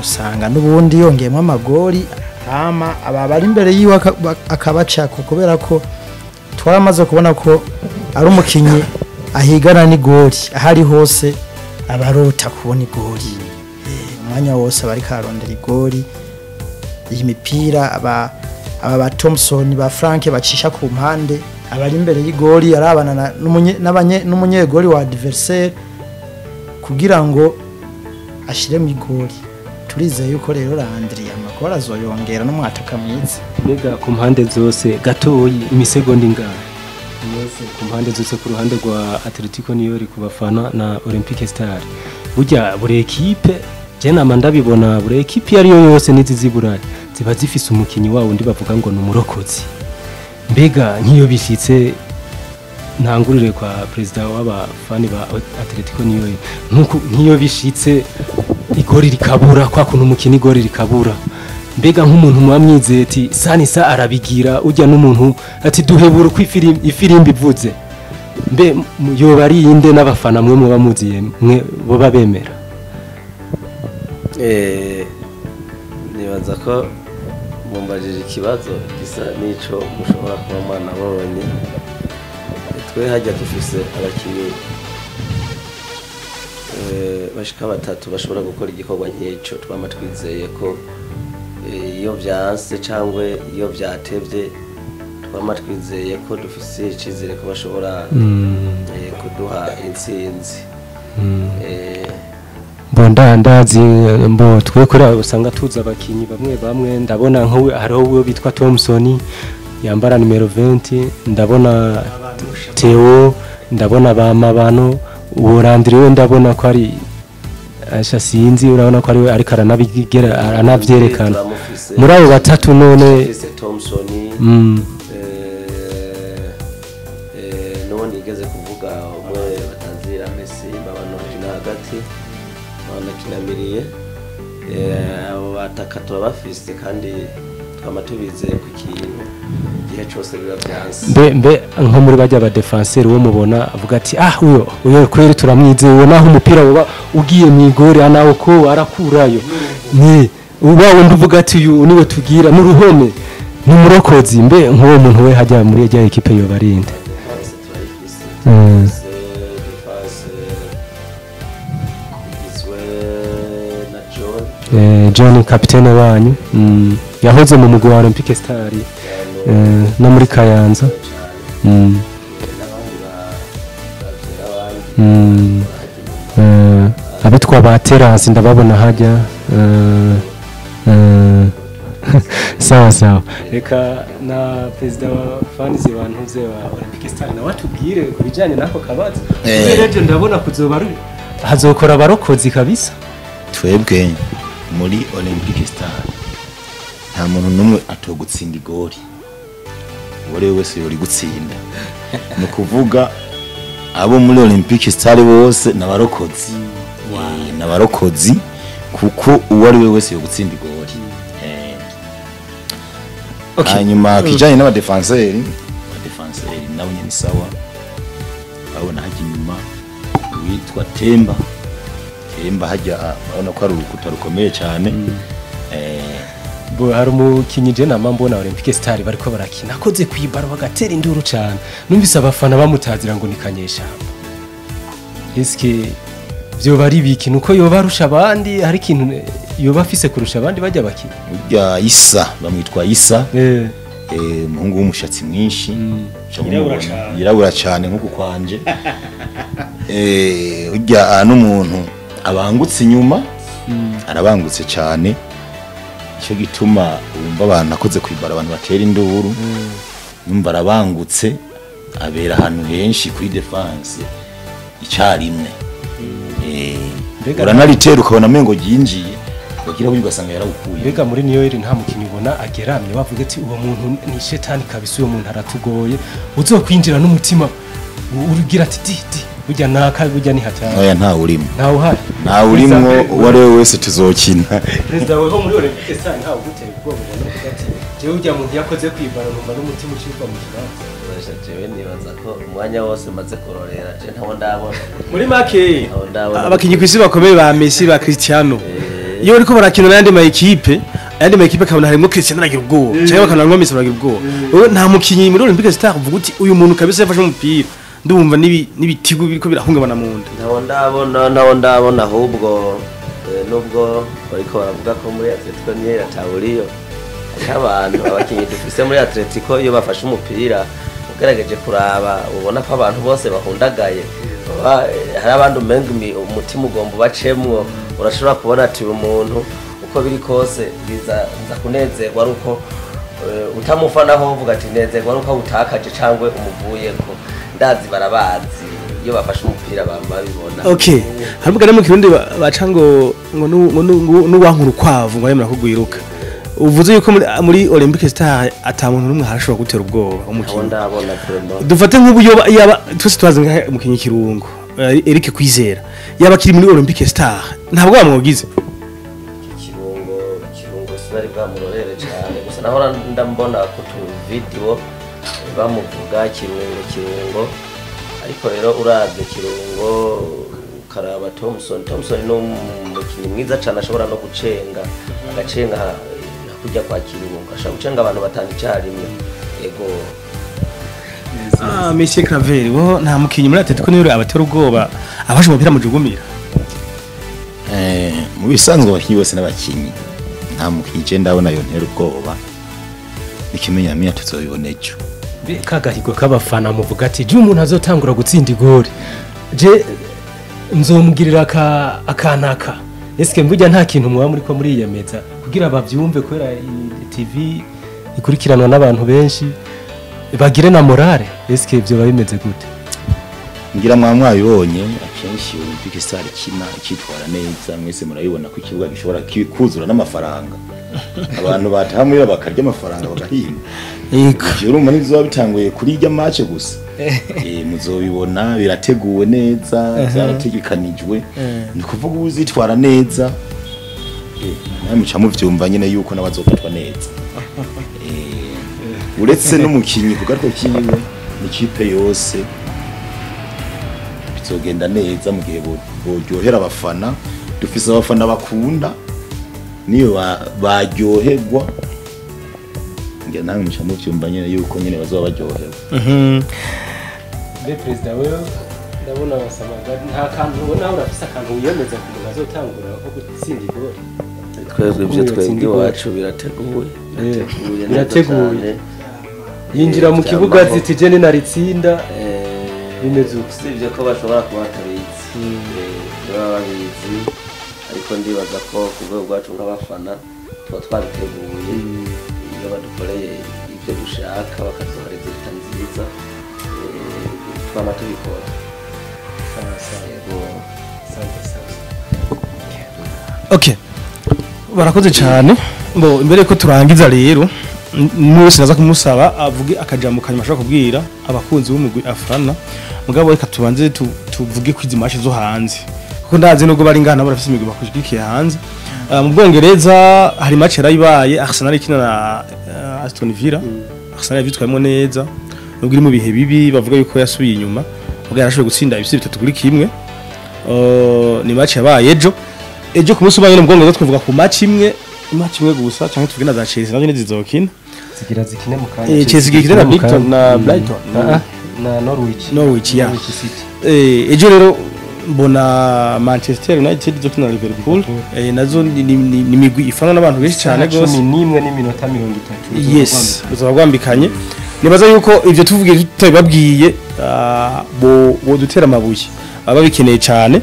usanga n'ubundi yongeyemo amagori, hama aba bari imbere yiwe akabacako, kubera ko twaramaze kubona ko ari umukinyi ahigana n'igori. Aho ari hose aba arota kubona igori. Umwanya wose aba ariko ararondera igori. Iyi mipira aba ba Thompson, ba Frank bacisha ku mpande, abari imbere y'igori arabana n'umunyegori wa adversaire kugira ngo ashire mu igori. Turizeye yuko rero Landry amakuru azoyongera n'umwataka mwiza. Mbega ku mpande zose, gatoyi, imisegonda ingahe mwese ku mpande zose, ku ruhande rwa Atletico New York ku bafana na Olympique Star? Burya buri ekipe, je nama ndabibona, buri ekipe iyo ariyo yose n'izi ziburayi ziba zifise umukinyi wawo undi bavuga ngo ni umurokozi. Mbega nk'iyo bishitse, ntangurire kwa perezida w'abafani ba Atletico New York, nk'iyo bishitse igori rikabura, kwa kuntu umukino igori rikabura, mbega nk'umuntu muba mwizeye ati sanisa arabigira ujya n'umuntu ati duhebura uko ifirimbi ivuze, mbe yoba ari inde n'abafana mwe muba muziye mwe boba bemera? Nibaza ko mumbajije ikibazo gisa n'ico mushobora kuba mwanabonye. Twe hajya dufise abakinyi bashika batatu bashobora gukora igikorwa nk'ico. Twama twizeye ko iyo vyanse cangwe iyo vyatevye, twama twizeye ko dufise icizere ko bashobora kuduha intsinzi. Mbo ndazi, mbo twe kuri usanga tuzi abakinyi bamwe bamwe. Ndabona nko hariho uwo bitwa Thompson yambara nimero 20, ndabona Theo, ndabona ba Mabano, uwo Landry we ndabona ko ari asha, sinzi, urabona ko ari we ariko aranabigera, aranavyerekana. Turamufise. Muri abo batatu none? Dufise Thompson, n'uwo nigeze kuvuga, umwe batazira Messi, Mabano akina hagati, Mabano akina milieu. Abo bataka turabafise kandi twama tubizeye ku kintu igihe cose biba vyanse. Mbe nko muri bajya ba défenseur, uwo mubona avuga ati ah, uyo kweri turamwizeye, uwo naho umupira uba ugiye mu igori anawo ko arakurayo, ni uba wundi uvuga ati uyu niwe tugira n'uruhome, ni umurokozi, mbe nk'uwo muntu we hajya muri ejya ekipe yoba arinde? Défense turayifise. Dufise défense igizwe na John. John kapitene wanyu, yahoze mu mugwi wa Olympique Star, no muri Kayanza. N'abandi bavyera abandi. Abitwa ba Terence ndababona hajya. Sawa sawa, reka na perezida wa fans bantuze wa Olympique Star nawe atubwire ku bijyanye n'ako kabazo. Rero ndabona kuzoba ari hazokora abarokozi kabisa. Twebwe muri Olympic Star nta muntu n'umwe atogutsinda igori, uwo ari we wese yori gutsinda. Ni ukuvuga abo muri Olympic Star bose n'abarokozi. N'abarokozi kuko uwo ari we wese yo gutsinda igori. Hanyuma kijanye n'abadefenseri, abadefenseri nabo nyene sawa. Urabona hajya inyuma witwa Temba, Temba hajya urabona ko ari urukuta rukomeye cyane. Bo hari umukinyi je nama mbona Olympique Star bariko barakina akoze kwibaro bagatera induru cyane, numvise abafana bamutazira ngo ni kanyeshamba. Eske vyoba ari biki? Nuko yoba arusha abandi, hari ikintu yoba afise kurusha abandi bajya bakina? Burya Isa, bamwitwa Isa, umuhungu w'umushatsi mwinshi. Uca Yirabura mumubona. cane. Yirabura cyane nk'uku kwanje. Burya n'umuntu abangutse inyuma, arabangutse cyane. Icyo gituma wumva abantu akoze kwibara abantu batera induru, numva arabangutse, abera ahantu henshi kuri defense icyarimwe. Uranaritera ukabona amengo ryinjiye, ugira ugasanga yarawukuye. Mbega muri New York nta mukinyi ubona ageramye bavuga ati uwo muntu ni shetani kabisa, uwo muntu aratugoye, uzokwinjira n'umutima urugira ati di di burya naka, burya ni hatari. Oya, nta urimo. Ntawe uhari. Nta urimo, uwo ari we wese tuzokina. Perezida, weho muri Olympique Star ntawe uguteye ubwoba ubona uvuga ati jewe urya muntu yakoze kwibara numva n'umutima ucibwa mu kibanza? Basha, jewe nibaza ko umwanya wose maze kurorera, je ntawo ndabona. Muri make, Ntawo ndabona. abakinyi kw'isi bakomeye ba Messi, ba Cristiano, iyo bariko barakina n'ayandi ma equipe, ayandi ma equipe akabona harimo Cristiano aragira ubwoba, cyangwa bakabona harimo Messi baragira ubwoba. Wowe nta mukinyi muri Olympique Star uvuga uti uyu muntu kabisa yafashe umupira ndumva n'ibitigu biriko birahungabana mu nda? Ntawo ndabona, ntawo ndabona. Ahubwo nubwo bariko baravuga ko muri Atletico niyo yatawuriyo, hariho abantu, abakinyi dufise muri Atletico, iyo bafashe umupira ugerageje kuraba ubona ko abantu bose bahundagaye. Hari abandi umenga umutima ugomba ubacemwo. Urashobora kubona ati uyu muntu uko biri kose biza nza kunezerwa ari uko utamufanaho, uvuga ati nezerwa ari uko awutakaje cyangwa umuvuyeko. Ndazi barabazi, iyo bafashe umupira bama babibona. Okay, hari umugani mu Kirundi baca ngo nuwankura ukwavu ngo yemera kugwiruka. Uvuze yuko muri Olympique Star ata muntu n'umwe harashobora gutera ubwoba Ntawo umukinyi? ndabona vraiment. Dufate nk'ubu yoba yaba twese tubazi nka umukinyi Kirungo, Eric Kwizera, yaba akiri muri Olympique Star ntabwo bamwogize? Kirungo sinari bwamurorere cyane, gusa nahora ndambona ku tu video bamuvuga Kirungo, Kirungo. Ariko rero uravye Kirungo ukaraba Thompson, Thompson ni umukinnyi mwiza cyane, ashobora no gucenga, agacenga kujya kwa Kirungo, ashobora gucenga abantu batanu icyarimwe, ego. Ah, Monsieur Claver, wo nta mukinyi muri Atletico niwe abatera ubwoba abashe umupira mujugumira? Mu bisanzwe abakinyi bose n'abakinyi, nta mukinyi je ndabona yontera ubwoba. N'ikimenyamenya tuzobibona ejo. Kagahigo k'abafana muvuga ati je umuntu azotangura gutsinda igori je nzomugirira aka akanaka, eske mburya nta kintu muba muri ko muriyemeza kugira bavyumve, kubera TV ikurikiranwa n'abantu benshi, bagire na morale, eske ivyo biba bimeze gute? Ngira mwa mwabibonye akenshi Olympique Star ikina ikitwara neza, mwese murabibona ko ikibuga gishobora kuzura n'amafaranga, abantu bataha muhira bakarya amafaranga bagahimba. Ivyo urumva ntibizoba bitanguye kuri irya match gusa. Muzobibona birateguwe neza, byarategekanijwe. Ni ukuvuga uzitwara neza, nawe muca muvyumva nyine yuko n'abazofatwa neza. Uretse n'umukinyi ku gatwe kiwe, n'ikipe yose bizogenda neza mu gihe boryohera abafana. Dufise abafana bakunda, niyo baryoherwa, ngira nawe muca muvyumva nyine yuko nyine bazoba baryohewe. Mbe perezida, wewe ndabona wasamaga, nta kantu ubona, urafise akantu wiyemeza ku muntu azotangura ko gutsinda igori? Twebwe ibyo Ubu twebwe yatsinda igori. iwacu birateguye, birateguye neza Birateguye. cyane. Yinjira mu kibuga Byamaho. ziti je ninaritsinda bimeze uko. Usibye ko bashobora kuba batabizi, baba babizi, ariko ndibaza ko ku rwego rwacu nk'abafana tuba twabiteguye. Iyo badukoreye ibyo dushaka bakaduha résultat nziza, twama tubikora. Sawa sawa. Yego. Asante, sawa. Okay, barakoze cyane. Bo imbere ko turangiza rero, umwe wese naza kumusaba avuge akajambo kanyuma ashobora kubwira abakunzi b'umugwi afana. Mugabo reka tubanze tuvuge ko izi match zo hanze, kuko ndazi nubwo bari ngana barafise imigwi bakushigikiye hanze. Mu Bwongereza hari match yarayibaye, Arsenal ikina na Aston Villa. Arsenal yavyitwayemo neza nubwo iri mu bihe bibi, bavuga yuko yasubiye inyuma, ubwo yarashoboye gutsinda ibisi 3-1. Ni match yabaye ejo ku munsi ubaye mu Bwongereza. Twavuga ku match imwe gusa, canke tuvuge na za Chelsea nazo nyene zizokina? Zigira zikine mu kanya. Chelsea igira ikine na mu Brighton kanya. na Brighton. Ah, na Norwich. Norwich, ya. Norwich City. Ejo rero mbona Manchester United izokina na Liverpool. Nazo ni migwi ifana n'abantu benshi cyane gose. 11:30. Yes, buzaba bwambikanye. Nibaza yuko ivyo tuvugiye tutabibabwiye, bo dutera amabuye, baba bikeneye cyane.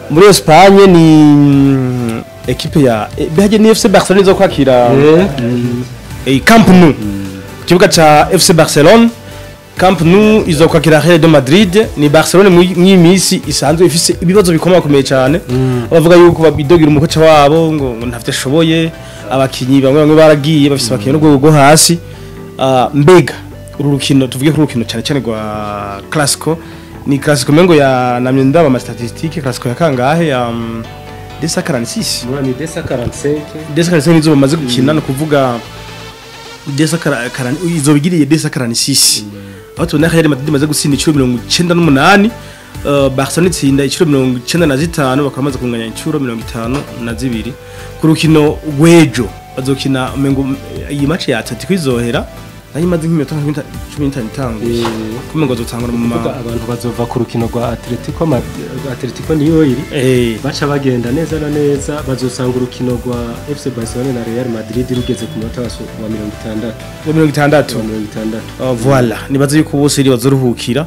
Muri Espagne ni Ekipe ya behaje ni FC Barcelona izo kwakira Camp Nou. Kibuga ca FC Barcelona Camp Nou izo kwakira Real de Madrid. Ni Barcelona mw'iyi minsi isanzwe ifise ibibazo bikomeye cyane. Bavuga yuko babidogira umukoca wabo ngo ntavyo ashoboye, abakinyi bamwe baragiye bafise abakinyi n'urwego rwo hasi. Mbega uru rukino, tuvuge ko urukino cyane cyane rwa Clasico, ni Clasico mengo ya namye ndaba ama statistique. Clasico ya kangahe? Ya 246. Ni 245. 245 nizo bamaze gukina, no kuvuga 240 izo bigiriye 246, aho tubona Real Madrid imaze gutsinda inshuro 98, Barcelona itsinda inshuro 95, bakaba bamaze kunganya inshuro 52. Ku rukino rw'ejo bazokina, umengo iyi match ya Atletico izohera nayo imaze nk'iminota nka 15 itanguye, kumengo bazotangura mu Kuvuga abantu bazova ku rukino rwa Atletico niyo iri baca bagenda neza na neza, bazosanga urukino rwa FC Barcelona na Real Madrid rugeze ku munota wa 60. Wa 60. Wa 60. Voilà, nibaze yuko bose iri bazoruhukira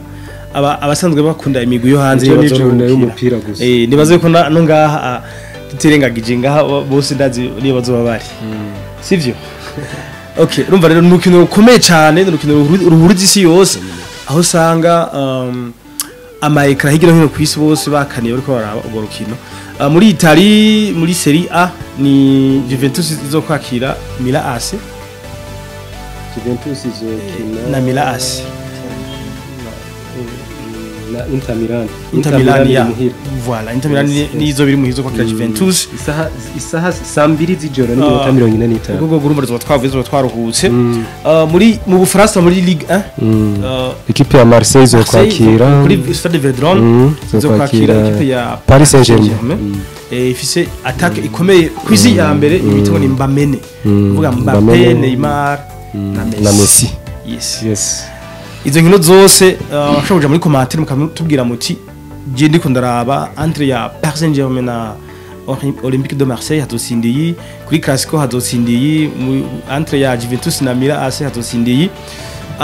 abasanzwe bakunda imigwi yo hanze. Ejo ni journée bazoruhukira y'umupira gusa. Nibaze yuko no ngaha tutirengagije ngaha bose ndazi niyo bazoba bari, sivyo? Okay, urumva rero ni urukino rukomeye cyane, ni urukino ruhuriza isi yose, aho usanga ama écran hirya no hino ku isi bose bakaniye bariko baraba urwo rukino. Muri Italy, muri Serie A, ni Juventus izokwakira Milan AC. Juventus izokina Na Milan AC. Na Inter Milan. Inter Milan ya iri muhira. Voilà, Inter Milan Yes. nizo biri muhizo kwakira Juventus. Isaha saa 2 z'ijoro n'iminota 45. Ubwo urumva tuba twavuze, tuba twaruhutse. Muri mu Bufaransa, muri Ligue 1, Ikipe ya Marseille izokwakira kuri Stade Velodrome izokwakira ikipe ya Paris Saint-Germain. Ifise attaque ikomeye ku isi ya mbere, ibitego ni Mbamene, kuvuga Mbappe, Mbamene. Neymar na Messi. Na Messi. Yes. Yes. Izo nkino zose bashobora kuja muri commentaire mukatubwira muti: je ndiko ndaraba entre ya Paris Saint-Germain na Olympique de Marseille hazotsindiye, kuri Clasico hazotsindiye, entre ya Juventus na Milan AC hazotsindiye,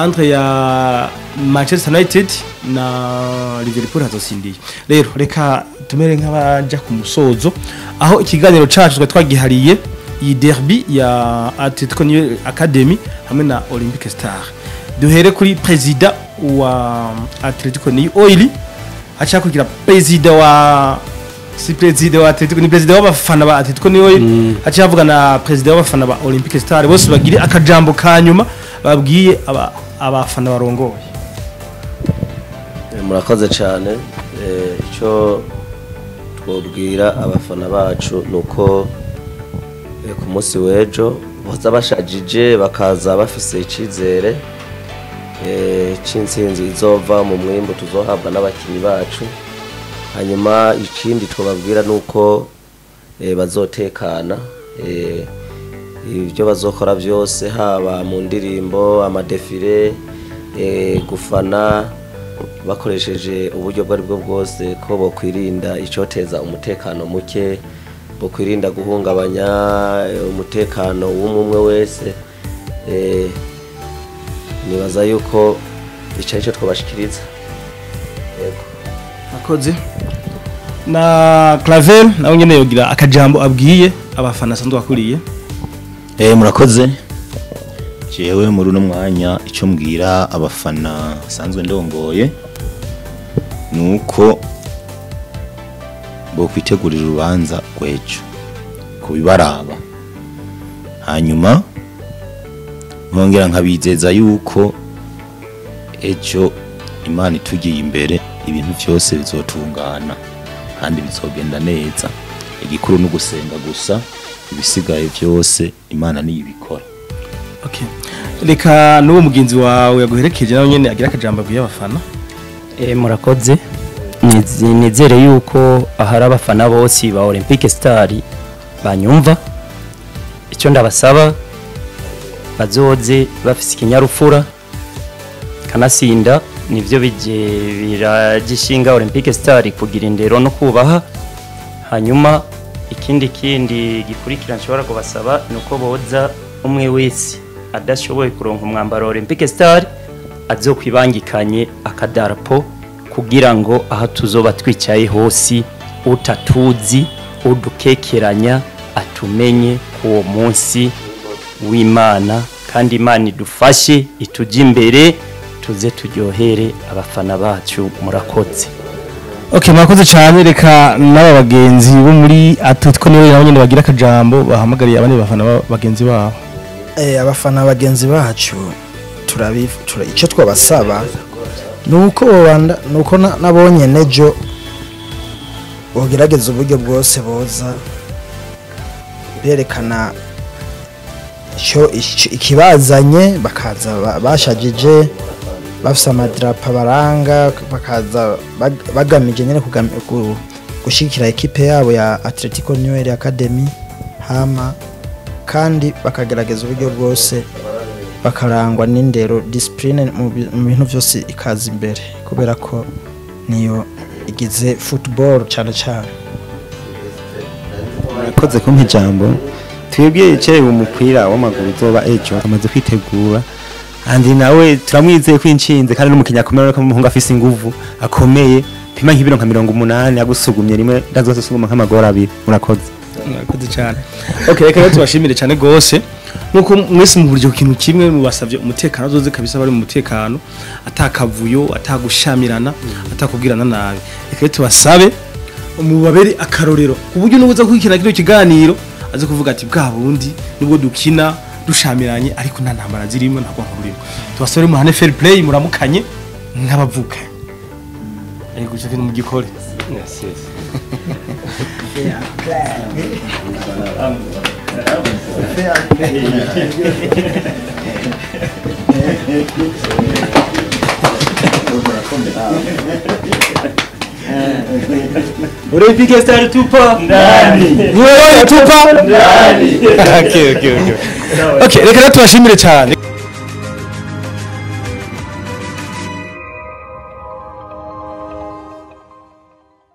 entre ya Manchester United na Liverpool hazotsindiye. Rero reka tumere nk'abaja ku musozo, aho ikiganiro cacu twari twagihariye iyi derby ya Atletico New Academy hamwe na Olympique Star. Duhere kuri perezida wa Atletico New Oil, aca kugira perezida wa, si perezida wa Atletico, ni perezida w'abafana ba Atletico New Oil, aca avuga na perezida w'abafana ba Olympique Star, bose bagire akajambo ka nyuma babwiye abafana barongoye. Murakoze cyane. Icyo twobwira abafana bacu ni uko ku munsi w'ejo boza bashajije, bakaza bafise icyizere c'intsinzi izova mu mwimbu tuzohabwa n'abakinnyi bacu. Hanyuma ikindi twababwira ni uko bazotekana, ibyo bazokora byose, haba mu ndirimbo, ama défilé, gufana bakoresheje uburyo ubwo aribwo bwose, ko bokwirinda icoteza umutekano muke, bokwirinda guhungabanya umutekano w'umwe wese. Nibaza yuko ico aricyo twabashikiriza, yego. Akoze na Clavel, nawe nyene yogira akajambo abwiye abafana asanzwe akuriye. Murakoze. Jewe muri uno mwanya icyo mbwira abafana sanzwe ndongoye nuko bo kwitegurira urubanza rw'ejo kubibaraba, hanyuma nkongera nkabizeza yuko ejo Imana itugiye imbere ibintu byose bizotungana kandi bizogenda neza. Igikuru no gusenga gusa, ibisigaye byose Imana niyo ibikora. Okay, reka n'uwo mugenzi wawe yaguherekeje nawe nyene agira akajambo abwiye abafana. Murakoze. Nizere yuko ahari abafana bose ba Olympique Star banyumva. Icyo ndabasaba, bazoze bafise ikinyarufura, kanasinda nivyo bije biragishinga Olympique Star kugira indero no kubaha. Hanyuma ikindi gikurikira nshobora kubasaba nuko boza umwe wese adashoboye kuronka umwambaro wa Olympique Star azokwibangikanye akadarapo, kugira ngo aho tuzoba twicaye hose utatuzi udukekeranya. atumenye ku munsi w'Imana, kandi Imana idufashe itujye imbere tuze turyohere abafana bacu. Murakoze. Okay, murakoze cyane. Reka n'aba bagenzi bo muri Atletico niwe nabo nyene bagira akajambo bahamagariye abandi bafana bagenzi babo. Abafana bagenzi bacu icyo twabasaba nuko bobanda nuko nabonye nejo bogerageza uburyo bwose boza berekana icyo ikibazanye, bakaza bashajije bafise amadrapa baranga, bakaza bagamije nyene gushigikira ekipe yabo ya Atletico New Era Academy, hama kandi bakagerageza uburyo bwose bakarangwa n'indero, discipline mu bintu byose ikaza imbere, kubera ko niyo igize football cyane cyane. Murakoze kumpa ijambo. Twebwe cyewe umupira w'amaguru uzoba ejo amaze kwitegura, andi nawe turamwizeye kwinshinze kandi n'umukinya akomeye, ko umuhungu afise inguvu akomeye, pima nk'ibiro nka 80 agusugumye rimwe ndazoza suguma nk'amagora abiri. Murakoze. Murakoze cyane. Okay, reka rero tubashimire cyane gose nuko mwese mu buryo kintu kimwe mubasavye umutekano azoze kabisa bari mu mutekano, atakavuyo, atagushamirana, atakubwirana nabi. Reka rero tubasabe mubabere akarorero ku buryo nubuza kwikina kino kiganiro aze kuvuga ati bwa bundi nubwo dukina dushamiranye ariko nta ntambara zirimo, ntabwo nkurimo. Tubasabe muhane fair play, muramukanye nk'abavuka. Ariko cyo kintu mugikore. Yes, yes. Fair play. Olympique Star tupa ndani. Niwe tupa ndani. Okay. Okay, reka tubashimire cyane.